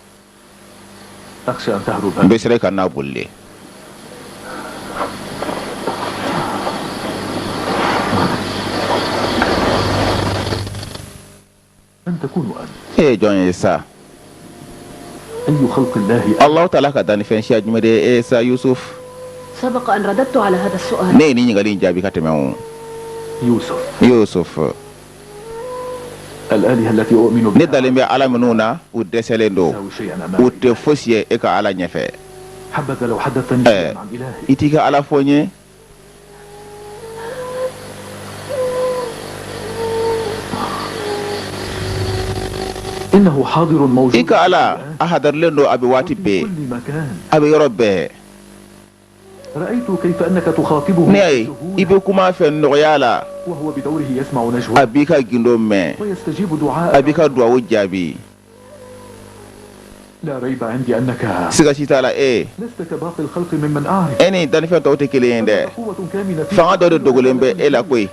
N bɛ siran i kana boli de. E ye jɔn ye sa? Alahu taala ka dannifɛn siya jumɛn de ye e ye sa, Yusuf? Ne ye nin ɲininkali in jaabi ka tɛmɛ o. Yusuf, ne dalen bɛ ala minnu na, u dɛsɛlen don, u tɛ fosi ye e ka ala ɲɛfɛ. Ɛ, i t'i ka ala fɔ n ye? I ka ala a hadarilen don, a bɛ waati bɛɛ, a bɛ yɔrɔ bɛɛ. Ne y'a ye i bɛ kuma a fɛ nɔgɔya la, a b'i ka gindo mɛn, a b'i ka dugawu jaabi. Siga si t'a la e e ni dannifɛn tɔw tɛ kelen ye dɛ. Fanga dɔ de dogolen bɛ e la koyi,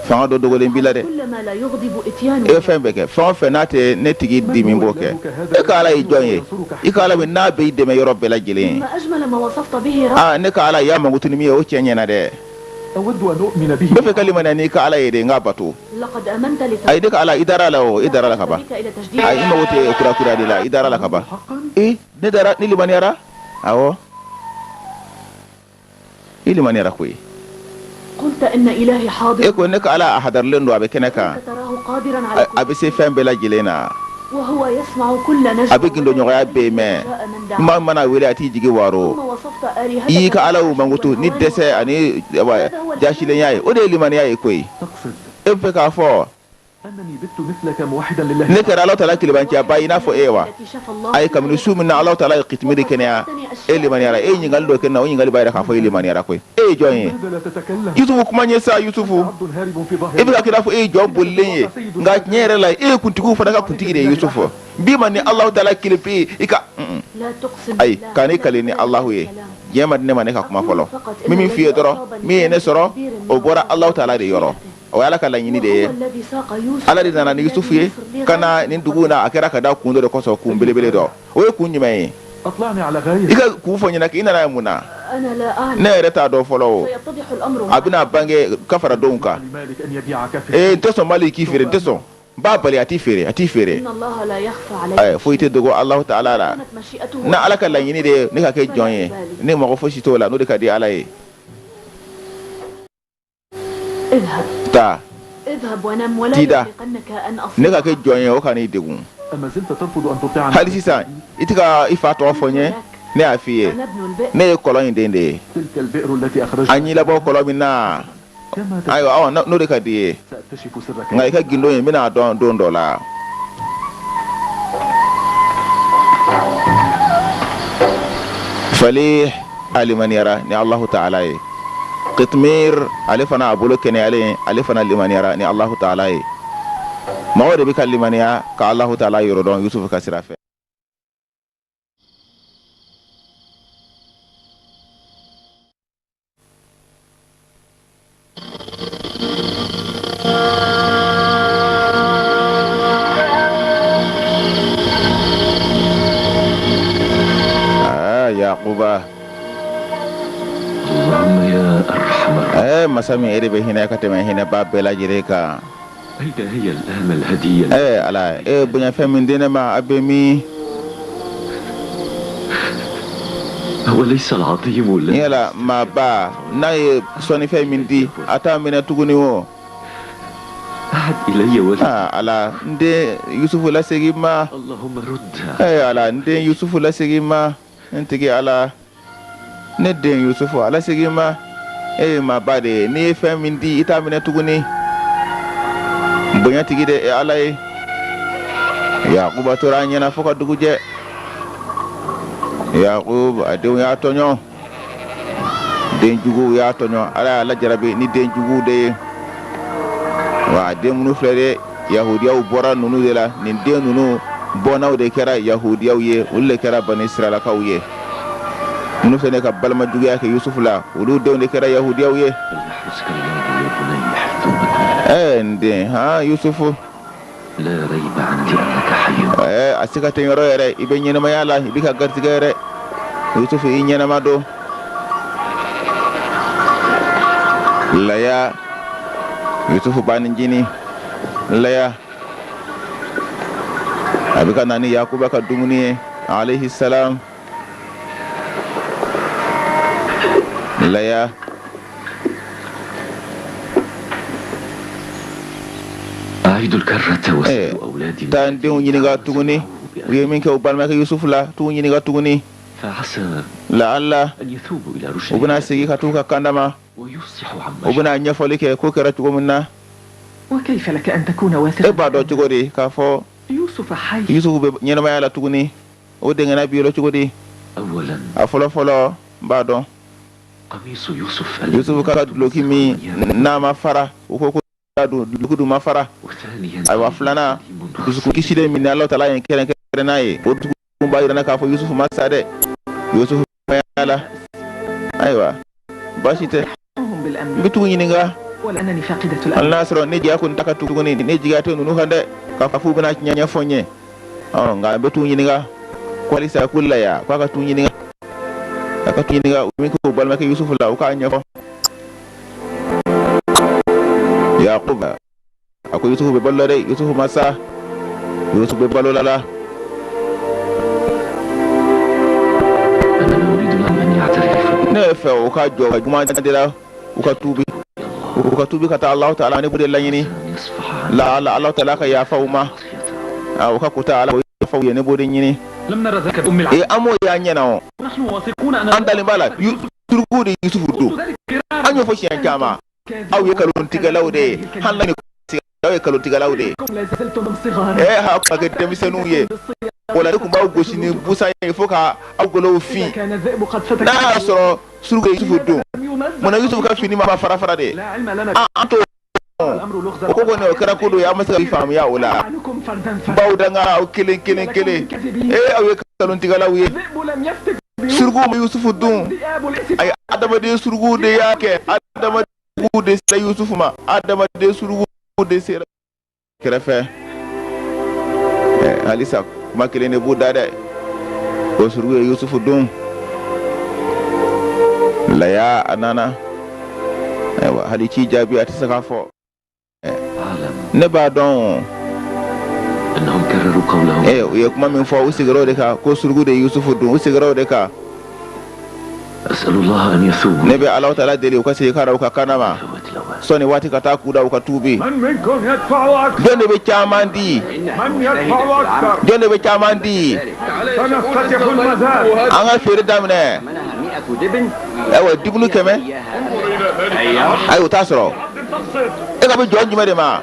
fanga dɔ dogolen b'i la dɛ. E bɛ fɛn bɛɛ kɛ, fɛn o fɛn n'a tɛ ne tigi dimi b'o kɛ. E ka ala ye jɔn ye? I ka ala min n'a bɛ i dɛmɛ yɔrɔ bɛɛ lajɛlen ye. Aa, ne ka ala y'a mankutu ni min ye, o cɛ ɲɛna dɛ. N bɛ fɛ ka limaniya n'i ka ala ye de, n k'a bato. Ayi, ne ka ala, i dara a la o, i dara a la ka ban. Ayi, i mago tɛ kura kura de la, i dara a la ka ban. Ee, ne dara, ne limaniyara. Awɔ, i limaniyara koyi. E ko ne ka ala a hadarilen don, a bɛ kɛnɛ kan, a bɛ se fɛn bɛɛ lajɛlen na, a bɛ gindoɲɔgɔnya bɛɛ mɛn. Maa mana wele, a t'i jigi waro. I y'i ka alaw mankutu ni dɛsɛ ani jasilenya ye, o de ye limaniya ye koyi. E bɛ fɛ k'a fɔ ne kɛra Alahu taala kelebanciyaba ye i n'a fɔ e wa? Ayi, kabini su min na Alahu taala ye Kitimiri kɛnɛya, e limaniyara. E ye ɲininkali dɔ kɛ ne na, o ɲininkali b'a jira k'a fɔ e limaniyara koyi. E ye jɔn ye? Yusufu, kuma n ye sa. Yusufu, e bɛ ka kɛ i n'a fɔ e ye jɔn bolilen ye, nka tiɲɛ yɛrɛ la, e ye kuntigiw fana ka kuntigi de ye. Yusufu, n b'i ma ni Alahu taala kelen pe ye, i ka ayi, ka ne kali ni Alahu ye, diɲɛ ma di ne ma ne ka kuma fɔlɔ. N bɛ min f'i ye dɔrɔn, min ye ne sɔrɔ, o bɔra Alahu taala de yɔrɔ. O ye Ala ka laɲini de ye. Ala de nana ni Yusufu ye ka na nin dugu na. A kɛra ka da kun dɔ de kosɔn, kun belebele dɔ. O ye kun jumɛn ye? I ka kun fɔ n ɲɛna, k'i nana ye mun na? Ne yɛrɛ t'a dɔn fɔlɔ. O a bɛna bange ka fara denw kan. Ee, n tɛ sɔn Mali k'i feere, n tɛ sɔn. N b'a bali a t'i feere, a t'i feere. Ayi, foyi tɛ dogo Alahu taala la. Ni Ala ka laɲini de ye ne ka kɛ jɔn ye, ne mago fosi t'o la, n'o de ka di Ala ye. Taa, t'i da, ne ka kɛ jɔn ye, o kan'i degun. Hali sisan, i tɛ ka i fa tɔgɔ fɔ n ye? Ne y'a f'i ye, ne ye kɔlɔn in den de ye. An y'i labɔ kɔlɔn min na. Ayiwa, aw n'o de ka di i ye, nka i ka gindo in n bɛna a dɔn don dɔ la. Fali a limaniyara ni Alahu taala ye. Kitmir ale fana a bolo kɛnɛyalen, ale fana limaniyara ni Alahu taala ye. Mɔgɔw de bɛ ka limaniya ka Alahu taala yɔrɔ dɔn Yusufu ka sira fɛ. Yakuba masa min e de bɛ hinɛ ka tɛmɛ hinɛba bɛɛ lajɛlen kan. Ee Ala e ye bonyafɛn min di ne ma a bɛ min? Yala maaba n'a ye sɔnnifɛn min di a t'a minɛ tuguni o? Aa Ala n den Yusufu lasegin n ma. Ee Ala n den Yusufu lasegin n ma. N tigi Ala ne den Yusufu a lasegin n ma. E ye maaba de ye, n'i ye fɛn min di i t'a minɛ tuguni. Bonyatigi de ye Ala ye. Yakuba tora a ɲɛna fo ka dugu jɛ. Yakuba a denw y'a tɔɲɔ, den juguw y'a tɔɲɔ. Ala y'a lajarabi ni den juguw de ye. Wa a den minnu filɛ de, yahudiyaw bɔra ninnu de la. Nin den ninnu bɔnnaw de kɛra yahudiyaw ye, olu de kɛra bani israɛlakaw ye. Minnu filɛ ka balima juguya kɛ Yusufu la, olu denw de kɛra yahudiyaw ye. Ɛɛ n den han Yusufu, ɛɛ a siga tɛ yɔrɔ yɛrɛ, i bɛ ɲɛnamaya la, i bɛ ka garijɛgɛ yɛrɛ. Yusufu, i ɲɛnama don. Laya Yusufu ba ncinin Laya a bɛ ka na ni Yakuba ka dumuni ye alayhi salam. Laya taa n denw ɲininka tuguni, u ye min kɛ u balimakɛ Yusufu la, t'u ɲininka tuguni. Laala u bɛna segin ka t'u ka kanda ma, u bɛna ɲɛfɔli kɛ ko kɛra cogo min na. E b'a dɔn cogo di k'a fɔ Yusufu bɛ ɲɛnamaya la tuguni? O denkɛna b'i yɔrɔ cogo di? A fɔlɔ fɔlɔ, n b'a dɔn. Yusufu ka duloki min n'a ma fara, u ko don duloki dun ma fara. Ayiwa, filanan, dusukun kisilen min ni Alahu taala ye kɛrɛnkɛrɛn n'a ye, o dusukun b'a jira n na k'a fɔ Yusufu ma sa dɛ. Yusufu la. Ayiwa, baasi tɛ, n bɛ t'u ɲininka. Hali n'a sɔrɔ ne jigiya kɔni ta ka tuguni, ne jigiya tɛ ninnu kan dɛ, k'a fɔ k'u bɛna tiɲɛ ɲɛfɔ n ye. Ɔ nka n bɛ t'u ɲininka. Ko halisa ko Laya k'a ka t'u ɲininka, a ka t'u ɲininka u min k'u balimakɛ Yusufu la, u k'a ɲɛfɔ. Yakuba a ko Yusufu bɛ balo la dɛ, Yusufu ma sa, Yusufu bɛ balo la. Ne bɛ fɛ u ka jɔ ka juman de la, u ka tuubi, u ka tuubi ka taa Alahu taala, ne b'o de laɲini. La Alahu taala ka yafa u ma, u ka kota Ala o yafa u ye, ne b'o de ɲini. Ee, an m'o y'an ɲɛ na o, an dalen b'a la suruku de Yusufu dun. An y'o fɔ siɲɛ caman, aw ye nkalontigɛlaw de ye. Hali ni aw ye nkalontigɛlaw de ye, ee ha ka kɛ denmisɛnninw ye o la, ne tun b'aw gosi ni busan ye fo ka aw golow fin. N'a y'a sɔrɔ suruku ye Yusufu dun, munna Yusufu ka fini ma fara fara de? An t'o o ko kɔni, o kɛra ko dɔ ye, an ma se ka faamuya o la. N b'aw danga aw kelen kelen kelen. Ee, aw ye nkalontigɛlaw ye. Suruku ma Yusufu dun. Ayi, adamaden suruku de y'a kɛ, adamaden de sera Yusufu ma, adamaden suruku de sera kɛrɛfɛ. Halisa kuma kelen de b'u da dɛ, ko suruku ye Yusufu dun. Laya a nana, ayiwa, hali ci jaabi a tɛ se k'a fɔ. Ne b'a dɔn. U ye kuma min fɔ, u seginna o de kan ko suruku de ye Yusufu dun. U seginna o de kan. Ne bɛ Alahu taala deli u ka segin ka na u ka kaana ma sɔnni waati ka taa k'u da, u ka tuubi. Jɔn de bɛ caman di? Jɔn de bɛ caman di? An ka feere daminɛ. Ayiwa, dibunu 100. Ayi, o t'a sɔrɔ. E ka bɛ jɔn jumɛn de ma?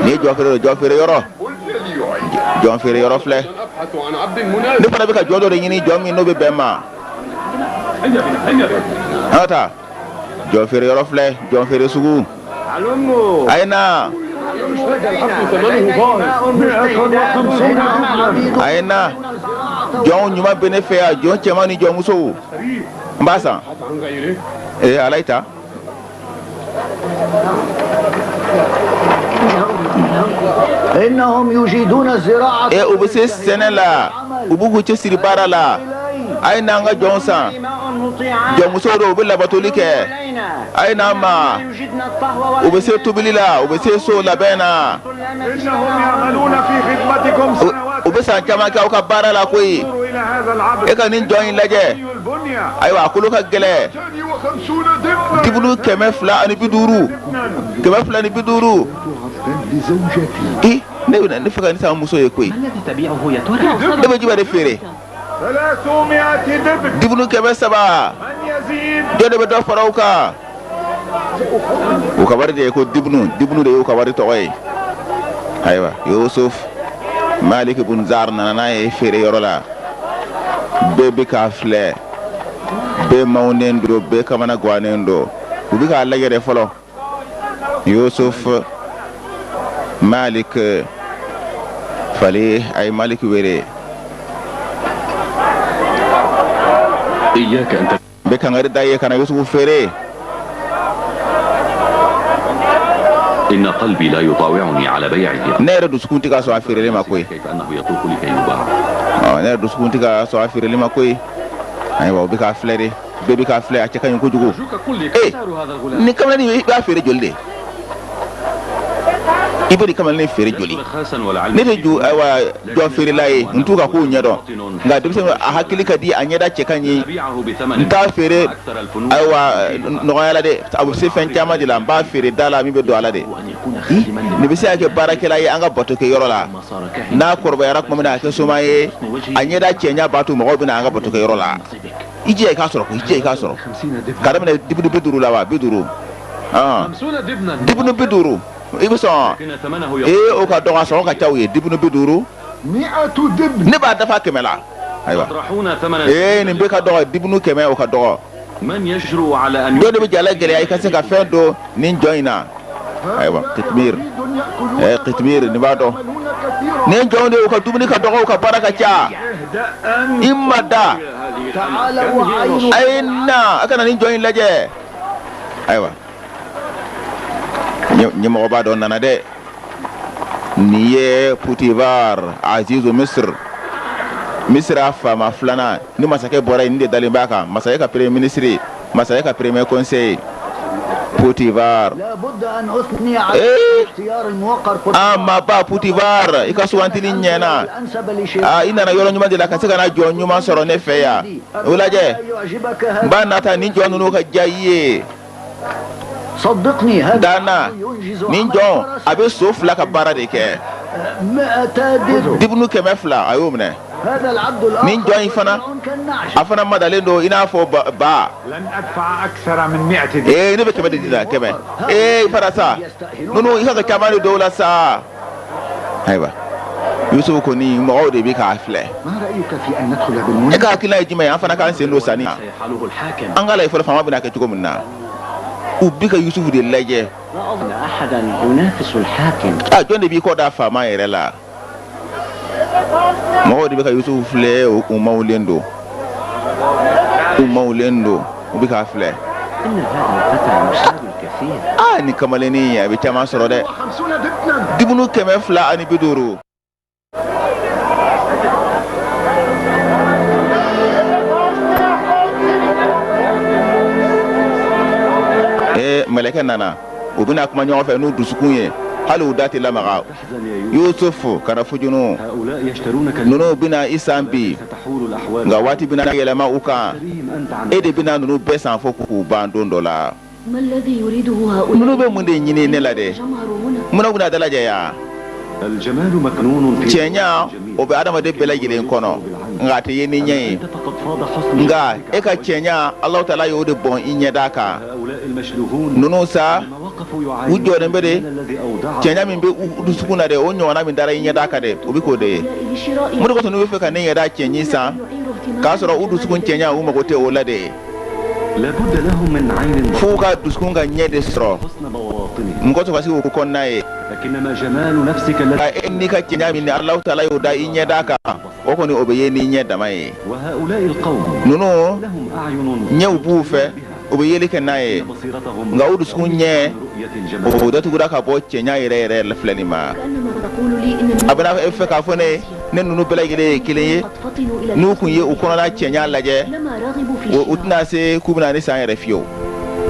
Nin ye jɔn feere, jɔn feere yɔrɔ, jɔn feere yɔrɔ filɛ. Ne fana bɛ ka jɔn dɔ de ɲini, jɔn min n'o bɛ bɛn n ma. An ka taa. Jɔn feere yɔrɔ filɛ, jɔn feere sugu. A ye na, a ye na. Jɔn ɲuman bɛ ne fɛ yan, jɔn cɛman ni jɔnmusow. N b'a san. Ee, ala y'i ta. E, u bɛ se sɛnɛ la, u b'u k'u cɛsiri baara la. A ye n'an ka jɔnw san. Jɔnmusow don, u bɛ labatoli kɛ. A ye n'an ma. U bɛ se tobili la, u bɛ se so labɛn na. U bɛ san caman kɛ aw ka baara la koyi. E ka nin jɔn in lajɛ. Ayiwa, a kolo ka gɛlɛn. Dibunu 250, 250. I, ne bɛ ne fɛ ka nin san muso ye koyi. E bɛ jumɛn de feere? Dibunu 300. Jɔn de bɛ dɔ fara o kan? U ka wari de ye ko dibunu. Dibunu de y'u ka wari tɔgɔ ye. Ayiwa, Yusuf Malik bun Zar nana n'a ye feere yɔrɔ la. Bɛɛ bɛ k'a filɛ, bɛɛ mawunen don, bɛɛ kamana gannen don. U bɛ k'a lajɛ de fɔlɔ. Yusuf Malik fali, a ye Malik wele. N bɛ kangari da ye, kana Yusufu feere. إن قلبي لا يطاوعني على بيعه. Ne yɛrɛ dusukun tɛ ka sɔn a feereli ma koyi. كيف أنه يتوق لكي يباع. Ɔ, ne yɛrɛ dusukun tɛ ka sɔn a feereli ma koyi. Ayiwa, u bɛ k'a filɛ de, bɛɛ bɛ k'a filɛ. A cɛ ka ɲi kojugu. Ee, nin kamalen, i b'a feere joli de? I bɛ nin kamalen feere joli? Ne de ju, ayiwa, jɔn feerela ye, n t'u ka kow ɲɛdɔn, nka denmisɛnnin, a hakili ka di, a ɲɛda cɛ ka ɲi. N t'a feere, ayiwa, nɔgɔya la dɛ. A bɛ se fɛn caman de la. N b'a feere da la min bɛ don a la de. Nin bɛ se ka kɛ baarakɛla ye an ka bato kɛ yɔrɔ la. N'a kɔrɔbayara tuma min na, a kɛ soma ye. A ɲɛda cɛɲa b'a to mɔgɔw bɛ na an ka bato kɛ yɔrɔ la. I jija i k'a sɔrɔ, i jija i k'a sɔrɔ. Ka daminɛ dibunu 50 la wa? 50, dibunu 50, i bɛ sɔn? Ee, o ka dɔgɔ, a sɔngɔ ka ca u ye. Dibunu 50, ne b'a dafa 100 la. Ayiwa, ee, nin bɛ ka dɔgɔ. Dibunu 100, o ka dɔgɔ. Dɔ de bɛ jala gɛlɛya i ka se ka fɛn don nin jɔn in na. Ayiwa, Kitmir, Kitmir, nin b'a dɔn. Nin jɔn de, u ka dumuni ka dɔgɔ, u ka baara ka ca. I ma da. A ye na, a kana nin jɔn in lajɛ. Ayiwa, ɲɛmɔgɔba dɔ nana dɛ. Nin ye Putivar, Azizu Misir, Misira faama filanan. Ni masakɛ bɔra yen, nin de dalen b'a kan, masakɛ ka premier ministre, masakɛ ka premier conseiller, Putivar. Ee, an maba Putivar, i ka sugantili ɲɛna. Aa, i nana yɔrɔ ɲuman de la ka se ka na jɔn ɲuman sɔrɔ ne fɛ yan. O lajɛ, n b'a nata nin jɔn ninnu ka diya i ye. Danna nin jɔn, a bɛ so fila ka baara de kɛ. Dibunu 200, a y'o minɛ. Nin jɔn in fana, a fana madalen don i n'a fɔ ba. Ee, ne bɛ 100 de di la, 100. Ee, fara sa ninnu, i ka ka caman de dɔw la sa. Ayiwa, Yusufu kɔni, mɔgɔw de bɛ k'a filɛ. E ka hakilina ye jumɛn ye? An fana k'an sen don sanni na. An k'a lajɛ fɔlɔ, faama bɛna kɛ cogo min na. U bɛ ka Yusufu de lajɛ. A jɔn de b'i kɔ da faama yɛrɛ la? Mɔgɔw de bɛ ka Yusufu filɛ. U mawulen don, u mawulen don, u bɛ k'a filɛ. Aa, nin kamalennin, a bɛ caman sɔrɔ dɛ. Dibunu 250. Ee, mɛlɛkɛ nana. U bɛna kuma ɲɔgɔn fɛ n'u dusukun ye. Hali u da tɛ lamaga. Yusufu, kana fujunu. Ninnu bɛna i san bi, nka waati bɛna yɛlɛma u kan. E de bɛna ninnu bɛɛ san fo k'u ban don dɔ la. Ninnu bɛ mun de ɲini ne la dɛ? Munna u bɛna dalajɛ yan? Cɛɲa, o bɛ adamaden bɛɛ lajɛlen kɔnɔ, nka a tɛ ye ni ɲɛ ye. Nka e ka cɛɲa, Alahu taala y'o de bɔn i ɲɛda kan. Ninnu sa, u jɔlen bɛ de cɛɲa min bɛ u dusukun na dɛ, o ɲɔgɔnna min dara i ɲɛda kan dɛ, o bɛ k'o de ye. Mun de kosɔn n'u bɛ fɛ ka ne ɲɛda cɛɲi san, k'a sɔrɔ u dusukun cɛɲa, u mago tɛ o la de? F'u ka dusukun ka ɲɛ de sɔrɔ mɔgɔ to ka se k'o kɔnɔna ye. Nka e n'i ka cɛɲa min ni Alahu taala y'o da i ɲɛda kan, o kɔni o bɛ ye n'i ɲɛ dama ye. Ninnu ɲɛw b'u fɛ, u bɛ yeli kɛ n'a ye, nka u dusukun ɲɛ, o datugura ka bɔ cɛɲa yɛrɛ yɛrɛ filɛli ma. A bɛna e fɛ k'a fɔ ne ye, ne ninnu bɛɛ lajɛlen ye kelen ye. N'u kun ye u kɔnɔna cɛɲa lajɛ, u tɛna se k'u bɛna ne san yɛrɛ fiyewu.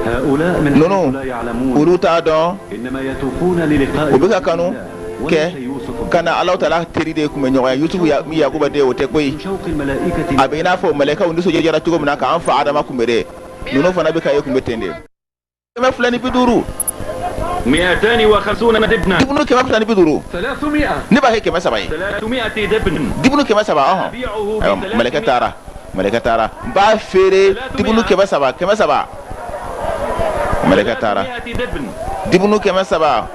Ninnu, olu t'a dɔn, u bɛ ka kanu kɛ ka na Alahu taala teri de kun bɛ ɲɔgɔn ye. Yusufu Yakuba den, o tɛ koyi. A bɛ i n'a fɔ mɛlɛkɛw nisɔndiyara cogo min na k'an fa Adama kun bɛ dɛ, ninnu fana bɛ ka e kun bɛ ten de. 250. Dibunu 250. Ne b'a kɛ 300 ye. Dibunu 300, ɔhɔn. Ayiwa, mɛlɛkɛ taara, mɛlɛkɛ taara. N b'a feere dibunu 300, 300. Mɛlɛkɛ taara. Dibunu 300.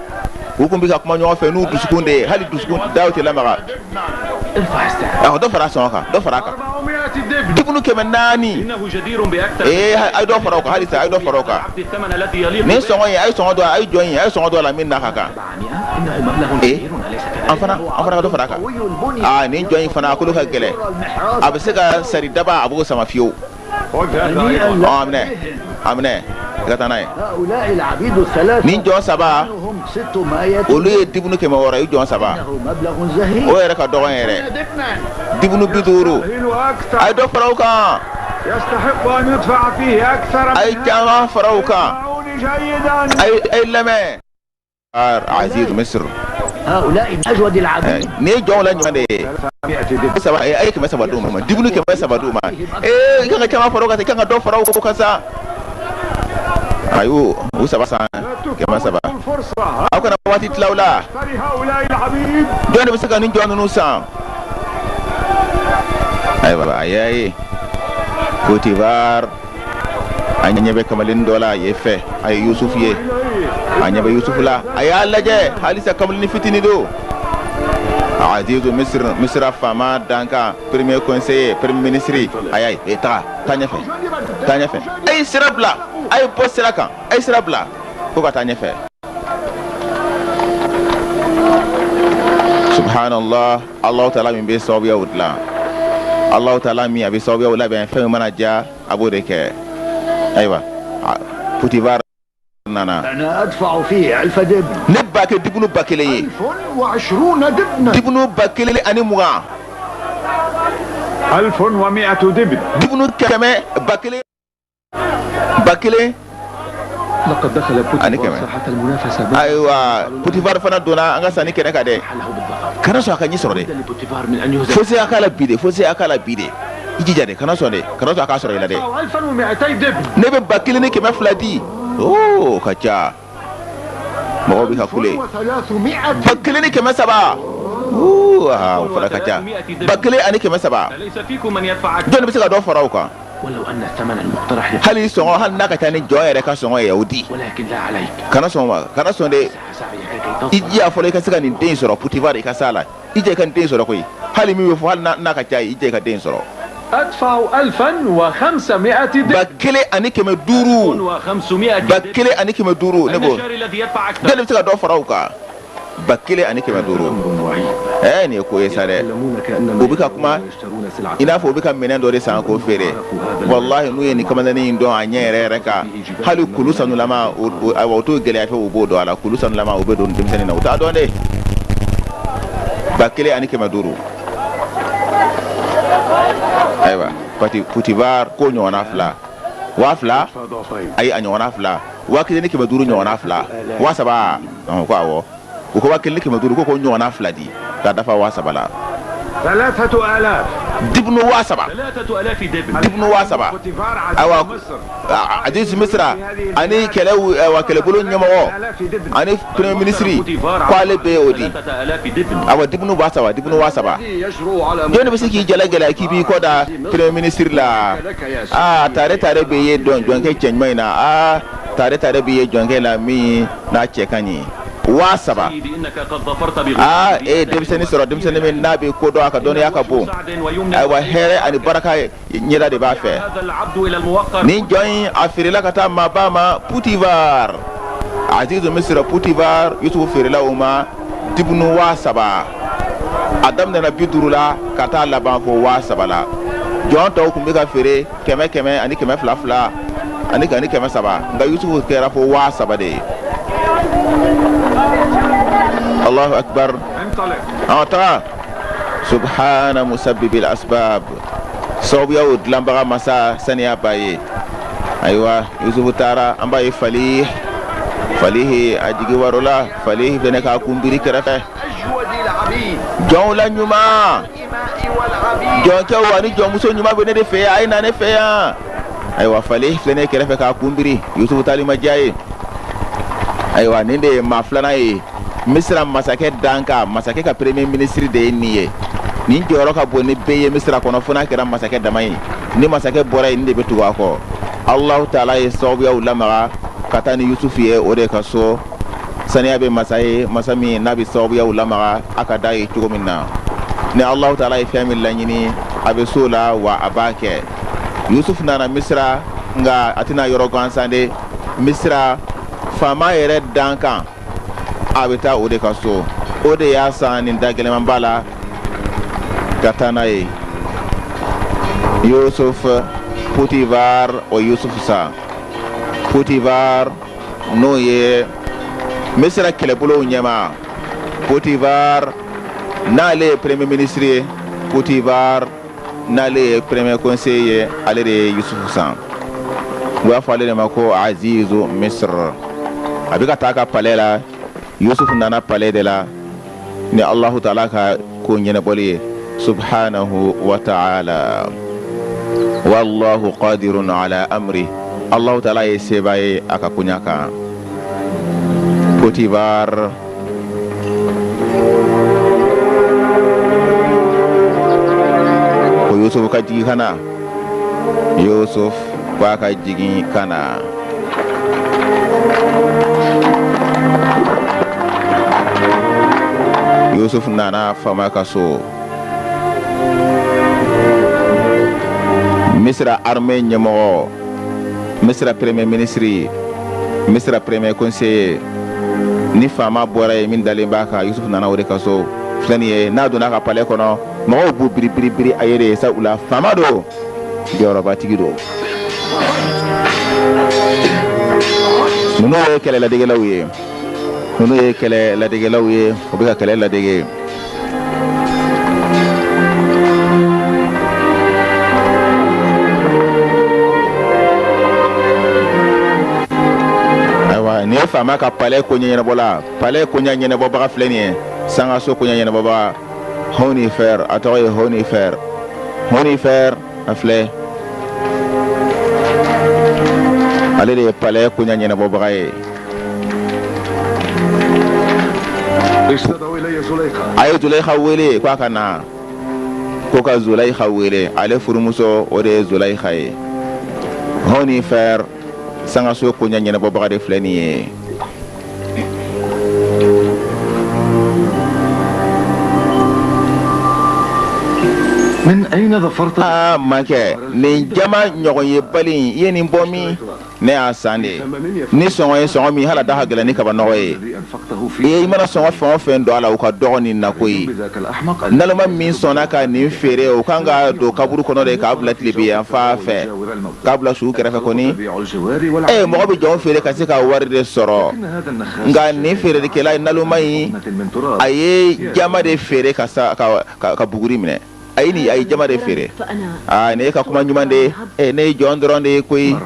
U kun bɛ ka kuma ɲɔgɔn fɛ n'u dusukun de ye, hali dusukun daw tɛ lamaga. Ɔhɔn, dɔ fara sɔngɔ kan, dɔ fara a kan. Dibunu 400. Ee, a ye dɔ fara o kan halisa, a ye dɔ fara o kan. Nin sɔngɔ in, a ye sɔngɔ dɔ, a ye jɔn in, a ye sɔngɔ dɔ la min n'a ka kan. Ee, an fana ka dɔ fara a kan. Aa, nin jɔn in fana, a kolo ka gɛlɛn. A bɛ se ka sari daba, a b'o sama fiyewu. Ɔ, a minɛ, a minɛ, i ka taa n'a ye. Nin jɔn saba, olu ye dibunu 600 ye, jɔn saba. O yɛrɛ ka dɔgɔn yɛrɛ. Dibunu 50. A ye dɔ fara o kan. A ye caman fara o kan. A ye lamɛn. Aziz Misr. Nin ye jɔnw la ɲuman de ye. Saba, a ye 300 d'u ma. Dibunu 300 d'u ma. Ee, i kan ka caman fara o kan, i kan ka dɔ fara o kan sa. A y'u u saba san 300. Aw kana waati tila o la. Jɔn de bɛ se ka nin jɔn ninnu san? Ayiwa, a y'a ye Potifar, a ɲɛ bɛ kamalen dɔ la yen fɛ. A ye Yusufu ye, a ɲɛ bɛ Yusufu la. A y'a lajɛ halisa, kamalen fitinin don. Azizu Misir, Misira faama dankan, premier conseiller, premier ministre. A y'a ye, e taga, taa ɲɛfɛ, taa ɲɛfɛ. A ye sira bila, a ye bɔ sira kan, a ye sira bila ko ka taa ɲɛfɛ. Subhanallah, Allahu taala min bɛ sababuyaw dilan, Allahu taala min a bɛ sababuyaw labɛn, fɛn min mana diya a b'o de kɛ. Ayiwa, Potifar nana. Ne b'a kɛ dibunu 1000 ye, dibunu 1020. Dibunu kɛmɛ 1000, 1100. Ayiwa, Potifar fana donna an ka sanni kɛnɛ kan dɛ. Kana sɔn a ka ɲɛ sɔrɔ dɛ. Fo se a k'a la bi de, fo se a k'a la bi de. I jija dɛ, kana sɔn dɛ, kana sɔn a k'a sɔrɔ i la dɛ. Ne bɛ 1200 di. Oo, ka ca. Mɔgɔw bɛ ka kule. 1300. O fana ka ca. 1300. Jɔnni bɛ se ka dɔ fara o kan? Hali sɔngɔ, hali n'a ka ca ni jɔn yɛrɛ ka sɔngɔ ye, o di. Kana sɔn wa, kana sɔn dɛ. I jija fɔlɔ i ka se ka nin den sɔrɔ. Potifar, i ka s'a la, i jija i ka nin den sɔrɔ koyi. Hali min bɛ fɔ, hali n'a ka ca, i jija i ka den sɔrɔ. 1500, 1500. Ne ko, jɔn de bɛ se ka dɔ fara o kan? 1500. Ɛɛ, nin ye ko ye sa dɛ. U bɛ ka kuma i n'a fɔ u bɛ ka minɛn dɔ de san k'o feere. Walahi, n'u ye nin kamalennin in dɔn a ɲɛ yɛrɛ yɛrɛ kan, hali kulu sanulama, ayiwa, o t'o gɛlɛya fɛ, u b'o dɔn a la. Kulu sanulama, u bɛ don denmisɛnnin na, u t'a dɔn de. 1500. Ayiwa, Potifar ko ɲɔgɔnna fila, 2000. Ayi, a ɲɔgɔnna fila, 1500 ɲɔgɔnna fila, 3000. Ko awɔ. U ko 1500, ko ɲɔgɔnna fila di ka dafa 3000 la. Dibunu 3000, dibunu 3000. Ayiwa, Aziz Misira ani kɛlɛ, ayiwa, kɛlɛbolo ɲɛmɔgɔ ani premier ministre, ko ale bɛ o di. Ayiwa, dibunu 3000, dibunu 3000. Jɔn de bɛ se k'i jala gɛlɛya k'i b'i kɔ da premier ministre la? Aa, tare tare bɛ ye dɔn jɔnkɛ cɛ ɲuman in na. Aa, tare tare bɛ ye jɔnkɛ la min n'a cɛ ka ɲi. 3000. Aa, e ye denmisɛnnin sɔrɔ, denmisɛnnin min n'a bɛ ko dɔn, a ka dɔnniya ka bon. Ayiwa, hɛrɛ ani baraka ɲɛda de b'a fɛ. Nin jɔn in, a feerela ka taa maaba ma, Putivar, Azizu Misira Putivar. Yusufu feerela o ma dibunu 3000. A daminɛna 50 la ka taa laban fo 3000 la. Jɔn tɔw tun bɛ ka feere kɛmɛ kɛmɛ ani kɛmɛ fila fila ani 300, nka Yusufu kɛra fo 3000 de ye. Allahu akbar! An taga. Subhana musabbibil asbab, sababuyaw dilanbaga masa, saniya b'a ye. Ayiwa, Yusufu taara, an b'a ye fali falihi a jigi warola. Falihi fɛnɛ k'a kunbiri kɛrɛfɛ. Jɔnw la ɲuman, jɔnkɛw ani jɔnmuso ɲuman bɛ ne de fɛ yan, a ye na ne fɛ yan. Ayiwa, fali filɛ ne kɛrɛfɛ k'a kunbiri. Yusufu taali ma diya ye. Ayiwa, nin de ye maa filanan ye Misira masakɛ dankan. Masakɛ ka premier ministre de ye nin ye. Nin jɔyɔrɔ ka bon ni bɛɛ ye Misira kɔnɔ, fo n'a kɛra masakɛ dama ye. Ni masakɛ bɔra yen, nin de bɛ tugu a kɔ. Alahu taala ye sababuyaw lamaga ka taa ni Yusufu ye o de ka so. Saniya bɛ masa ye, masa min n'a bɛ sababuyaw lamaga a ka d'a ye cogo min na. Ni Alahu taala ye fɛn min laɲini, a bɛ s'o la wa a b'a kɛ. Yusufu nana Misira, nka a tɛna yɔrɔ gansan de. Misira faama yɛrɛ dankan, a bɛ taa o de ka so. O de y'a san nin da gɛlɛnmanba la ka taa n'a ye. Yusuf Putivar, o Yusuf san. Putivar, n'o ye Misira kɛlɛbolow ɲɛmaa, Potivar n'ale ye premier ministre ye, Potivar n'ale ye premier conseiller ye, ale de ye Yusufu san. U b'a fɔ ale de ma ko Azizu Misr. A bɛ ka taa ka palais la. Yusufu nana palais de la ni Alahu taala ka ko ɲɛnabɔli ye, subhanahu wa ta'ala. Wallahu qadirun ala amri, Alahu taala ye seba ye a ka koɲa kan. Potivar ko Yusuf ka jigin ka na. Yusuf ko a ka jigin ka na. Yusuf nana faama ka so. Misira armée ɲɛmɔgɔ, Misira premier ministre, Misira premier conseiller, ni faama bɔra yen, min dalen b'a kan, Yusuf nana o de ka so. Filɛ nin ye, n'a donna a ka palais kɔnɔ, mɔgɔw b'u biri biri biri a yɛrɛ ye. Sabula faama don, jɔyɔrɔbatigi don. Ninnu ye kɛlɛ ladegelaw ye, ninnu ye kɛlɛ ladegelaw ye, u bɛ ka kɛlɛ ladege. Ayiwa, nin ye faama ka palais koɲɛ ɲɛnabɔla, palais koɲɛ ɲɛnabɔbaga filɛ nin ye. Sangaso koɲɛ ɲɛnabɔbaga Honifer, a tɔgɔ ye Honifer. Honifer a filɛ, ale de ye palais koɲɛ ɲɛnabɔbaga ye. A ye Zulayika wele ko a ka na, ko ka Zulayika wele. Ale furumuso, o de ye Zulayika ye. Honifer, sangaso koɲɛ ɲɛnabɔbaga de filɛ nin ye. Aa makɛ, nin jama ɲɔgɔn ye bali, i ye nin bɔ min? Ne y'a san de ni sɔngɔ ye, sɔngɔ min hala da ka gɛlɛn ni kaba nɔgɔ ye. I mana sɔngɔ fɛn o fɛn don a la, u ka dɔgɔ nin na koyi. Naloma min sɔnna ka nin feere, o kan ka don kaburu kɔnɔ de k'a bila tilebin yan fan fɛ, k'a bila su kɛrɛfɛ kɔni. Ee, mɔgɔ bɛ jɔn feere ka se ka wari de sɔrɔ, nka nin feerelikɛla naloma in, a ye jama de feere ka sa ka buguri minɛ. A ye nin, a ye jama de feere. Aa, nin ye ka kuma ɲuman de ye. Ee, ne ye jɔn dɔrɔn de ye koyi.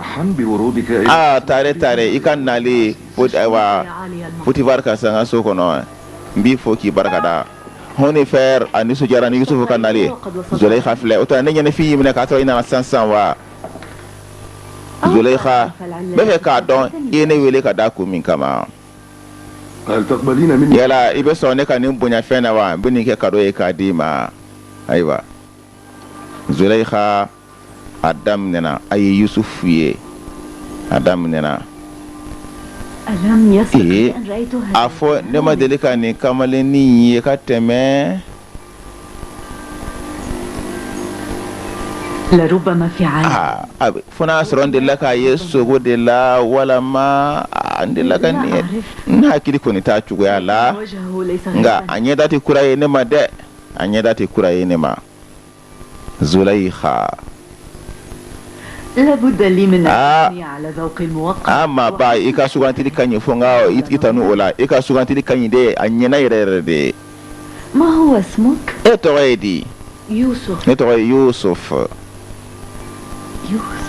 Aa, tare tare i ka nali, ayiwa, Potifar ka sangaso kɔnɔ. N b'i fo k'i barika da. Honifɛr a nisɔndiyara ni Yusufu ka nali ye. Zuleyika filɛ, o tuma ne ɲɛnafin y'i minɛ k'a sɔrɔ i nana sisan sisan wa? Zuleyika, n bɛ fɛ k'a dɔn i ye ne wele ka da kun min kama. Yala i bɛ sɔn ne ka nin bonyafɛn na wa? N bɛ nin kɛ kado ye k'a d'i ma. Ayiwa, Zuleyika a daminɛna, a ye Yusufu ye, a daminɛna. Ee, a fɔ ne ma deli ka nin kamalennin ye ka tɛmɛ. Fo n'a sɔrɔ n delila k'a ye sogo de la walama n delila ka nin ye, n hakili kɔni t'a cogoya la, nka a ɲɛda tɛ kura ye ne ma dɛ, a ɲɛda tɛ kura ye ne ma. Zulayiha aa maaba i ka sugantili ka ɲi fo n ka i tanu o la, i ka sugantili ka ɲi dɛ, a ɲɛna yɛrɛ yɛrɛ de. E tɔgɔ ye di? Ne tɔgɔ ye Yusuf.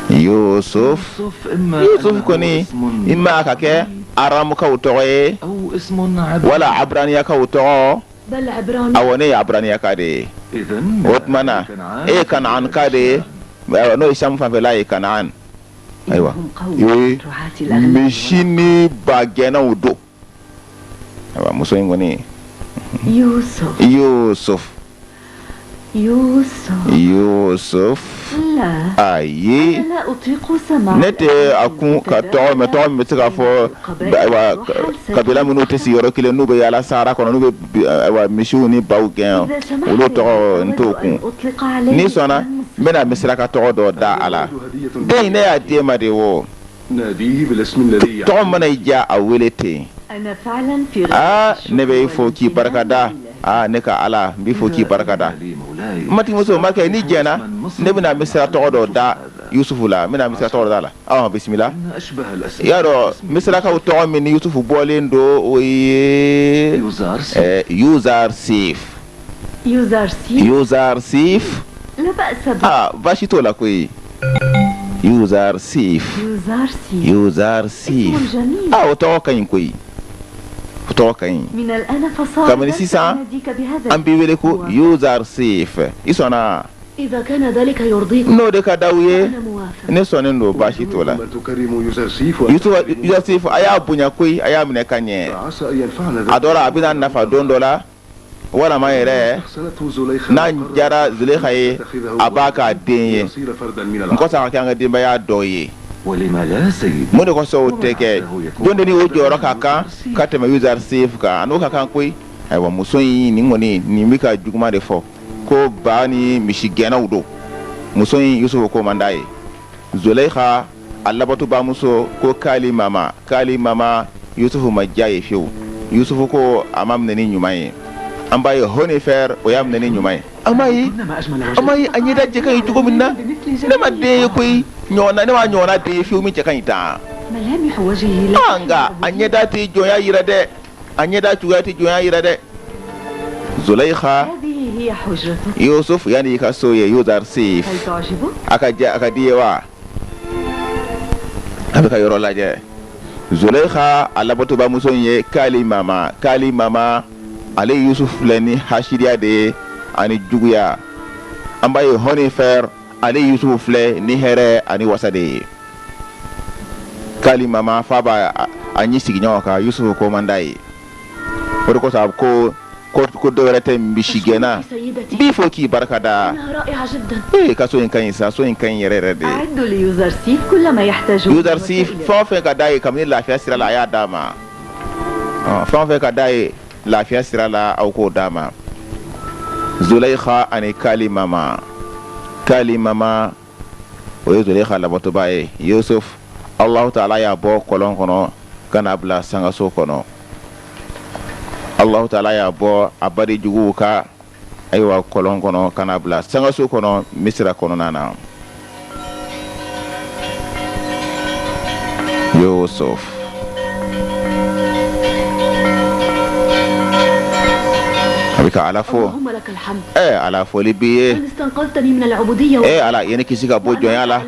Yusuf Yusuf kɔni imma a ka kɛ aramukaw tɔgɔ ye wala abraniyakaw tɔgɔ. Awɔ, ne ye abraniyaka de ye. O tuma na e ye kanaanka de ye, n'o ye Samu fanfɛla ye, Kanaan. Ayiwa, ee, misi ni ba gɛnnaw don. Ayiwa, muso in kɔni. Yusuf. Yusuf. Ayi, ne tɛ a kun ka tɔgɔ mɛn, tɔgɔ min bɛ se ka fɔ, ayiwa, kabila minnu tɛ sigi yɔrɔ kelen, n'u bɛ yaala sahara kɔnɔ, n'u bɛ, ayiwa, misiw ni baw gɛn, olu tɔgɔ n t'o kun. N'i sɔnna, n bɛna misiraka tɔgɔ dɔ da a la. Den in, ne y'a d'e ma de wo. Tɔgɔ mana i diya, a wele ten. Aa, ne bɛ i fo k'i barika da. Aa, ne ka Ala, n b'i fo k'i barika da. Matigimuso, makɛ, n'i jɛnna, ne bɛna misira tɔgɔ dɔ da Yusufu la. N bɛna misira tɔgɔ dɔ da a la. Ɔhɔn, bisimila. I y'a dɔn misirakaw tɔgɔ min ni Yusufu bɔlen don, o ye Yuzarsif. Yuzarsif. Aa, baasi t'o la koyi. Yuzarsif. Yuzarsif. Aa, o tɔgɔ ka ɲi koyi. O tɔgɔ ka ɲi. Kabini sisan, an b'i wele ko Yuzarsif. I sɔnna? N'o de ka d'aw ye, ne sɔnnen don, baasi t'o la. Yuzarsif, a y'a bonya koyi, a y'a minɛ ka ɲɛ. A dɔ la, a bɛna nafa don dɔ la. Walama yɛrɛ n'a diyara Zuleyika ye, a b'a k'a den ye, n kɔsa a ka kɛ an ka denbaya dɔ ye. Mun de kosɔn o tɛ kɛ? Jɔn de ni o jɔyɔrɔ ka kan ka tɛmɛ Yuzarsif kan? A n'o ka kan koyi. Ayiwa, muso in nin kɔni, nin bɛ ka juguman de fɔ ko ba ni misigɛnnaw don. Muso in, Yusufu ko man d'a ye. Zuleyika a labatobamuso ko k'ale mama, k'ale mama Yusufu ma diya ye fiyewu. Yusufu ko a ma minɛ ni ɲuman ye. An b'a ye Honifɛr, o y'a minɛ ni ɲuman ye. An b'a ye, an b'a ye a ɲɛda cɛ ka ɲi cogo min na. Ne ma den ye koyi ɲɔgɔnna, ne ma ɲɔgɔnna den ye fiyewu min cɛ ka ɲi tan. Aa, nka a ɲɛda tɛ jɔnya yira dɛ. A ɲɛda cogoya tɛ jɔnya yira dɛ. Zuleyika, Yusuf, yan y'i ka so ye Yuzarsif. A ka diya, a ka di i ye wa? A bɛ ka yɔrɔ lajɛ. Zuleyika a labatobamuso in ye k'ale mama, k'ale mama, ale Yusuf filɛ ni hasidiya de ye ani juguya. An b'a ye Honifɛr, ale Yusuf filɛ ni hɛrɛ ani wasa de ye. K'ale mama f'a b'a a ɲin sigi ɲɔgɔn kan, Yusufu ko man d'a ye. O de kosɔn a ko ko dɔ wɛrɛ tɛ misigɛnna. N b'i fo k'i barika da. Ee, ka so in ka ɲi sa, so in ka ɲi yɛrɛ yɛrɛ de. Yuzarsif, fɛn o fɛn ka d'a ye kabini lafiya sira la, a y'a d'a ma. Fɛn o fɛn ka d'a ye lafiya sira la, aw k'o d'a ma. Zuleyika ani k'ale mama, k'ale mama o ye Zuleyika labatoba ye. Yusuf, Alahu taala y'a bɔ kɔlɔn kɔnɔ ka n'a bila sangaso kɔnɔ. Alahu taala y'a bɔ a baden juguw ka, ayiwa, kɔlɔn kɔnɔ ka n'a bila sangaso kɔnɔ Misira kɔnɔna na. Yusuf a bɛ ka Ala fo. Ɛ Ala, foli b'i ye. E Ala, i ye ne kisi ka bɔ jɔnya la,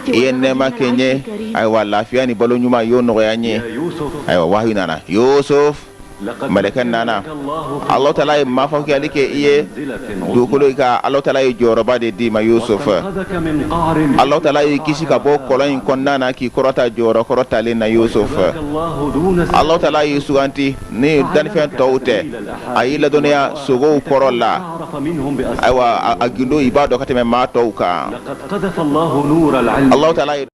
i ye nɛɛma kɛ n ye. Ayiwa, lafiya ni balo ɲuman, i y'o nɔgɔya n ye. Ayiwa, wahayu nana. Yusuf. Mɛlɛkɛ nana. Alahu taala ye mafakuyali kɛ i ye dugukolo kan. Alahu taala ye jɔyɔrɔba de d'i ma Yusuf. Alahu taala y'i kisi ka bɔ kɔlɔn in kɔnɔna na k'i kɔrɔta jɔyɔrɔ kɔrɔtalen na Yusuf. Alahu taala y'i suganti ni dannifɛn tɔw tɛ. A y'i ladɔnniya sogow kɔrɔ la. Ayiwa, a gindo i b'a dɔn ka tɛmɛ maa tɔw kan. Alahu taala ye.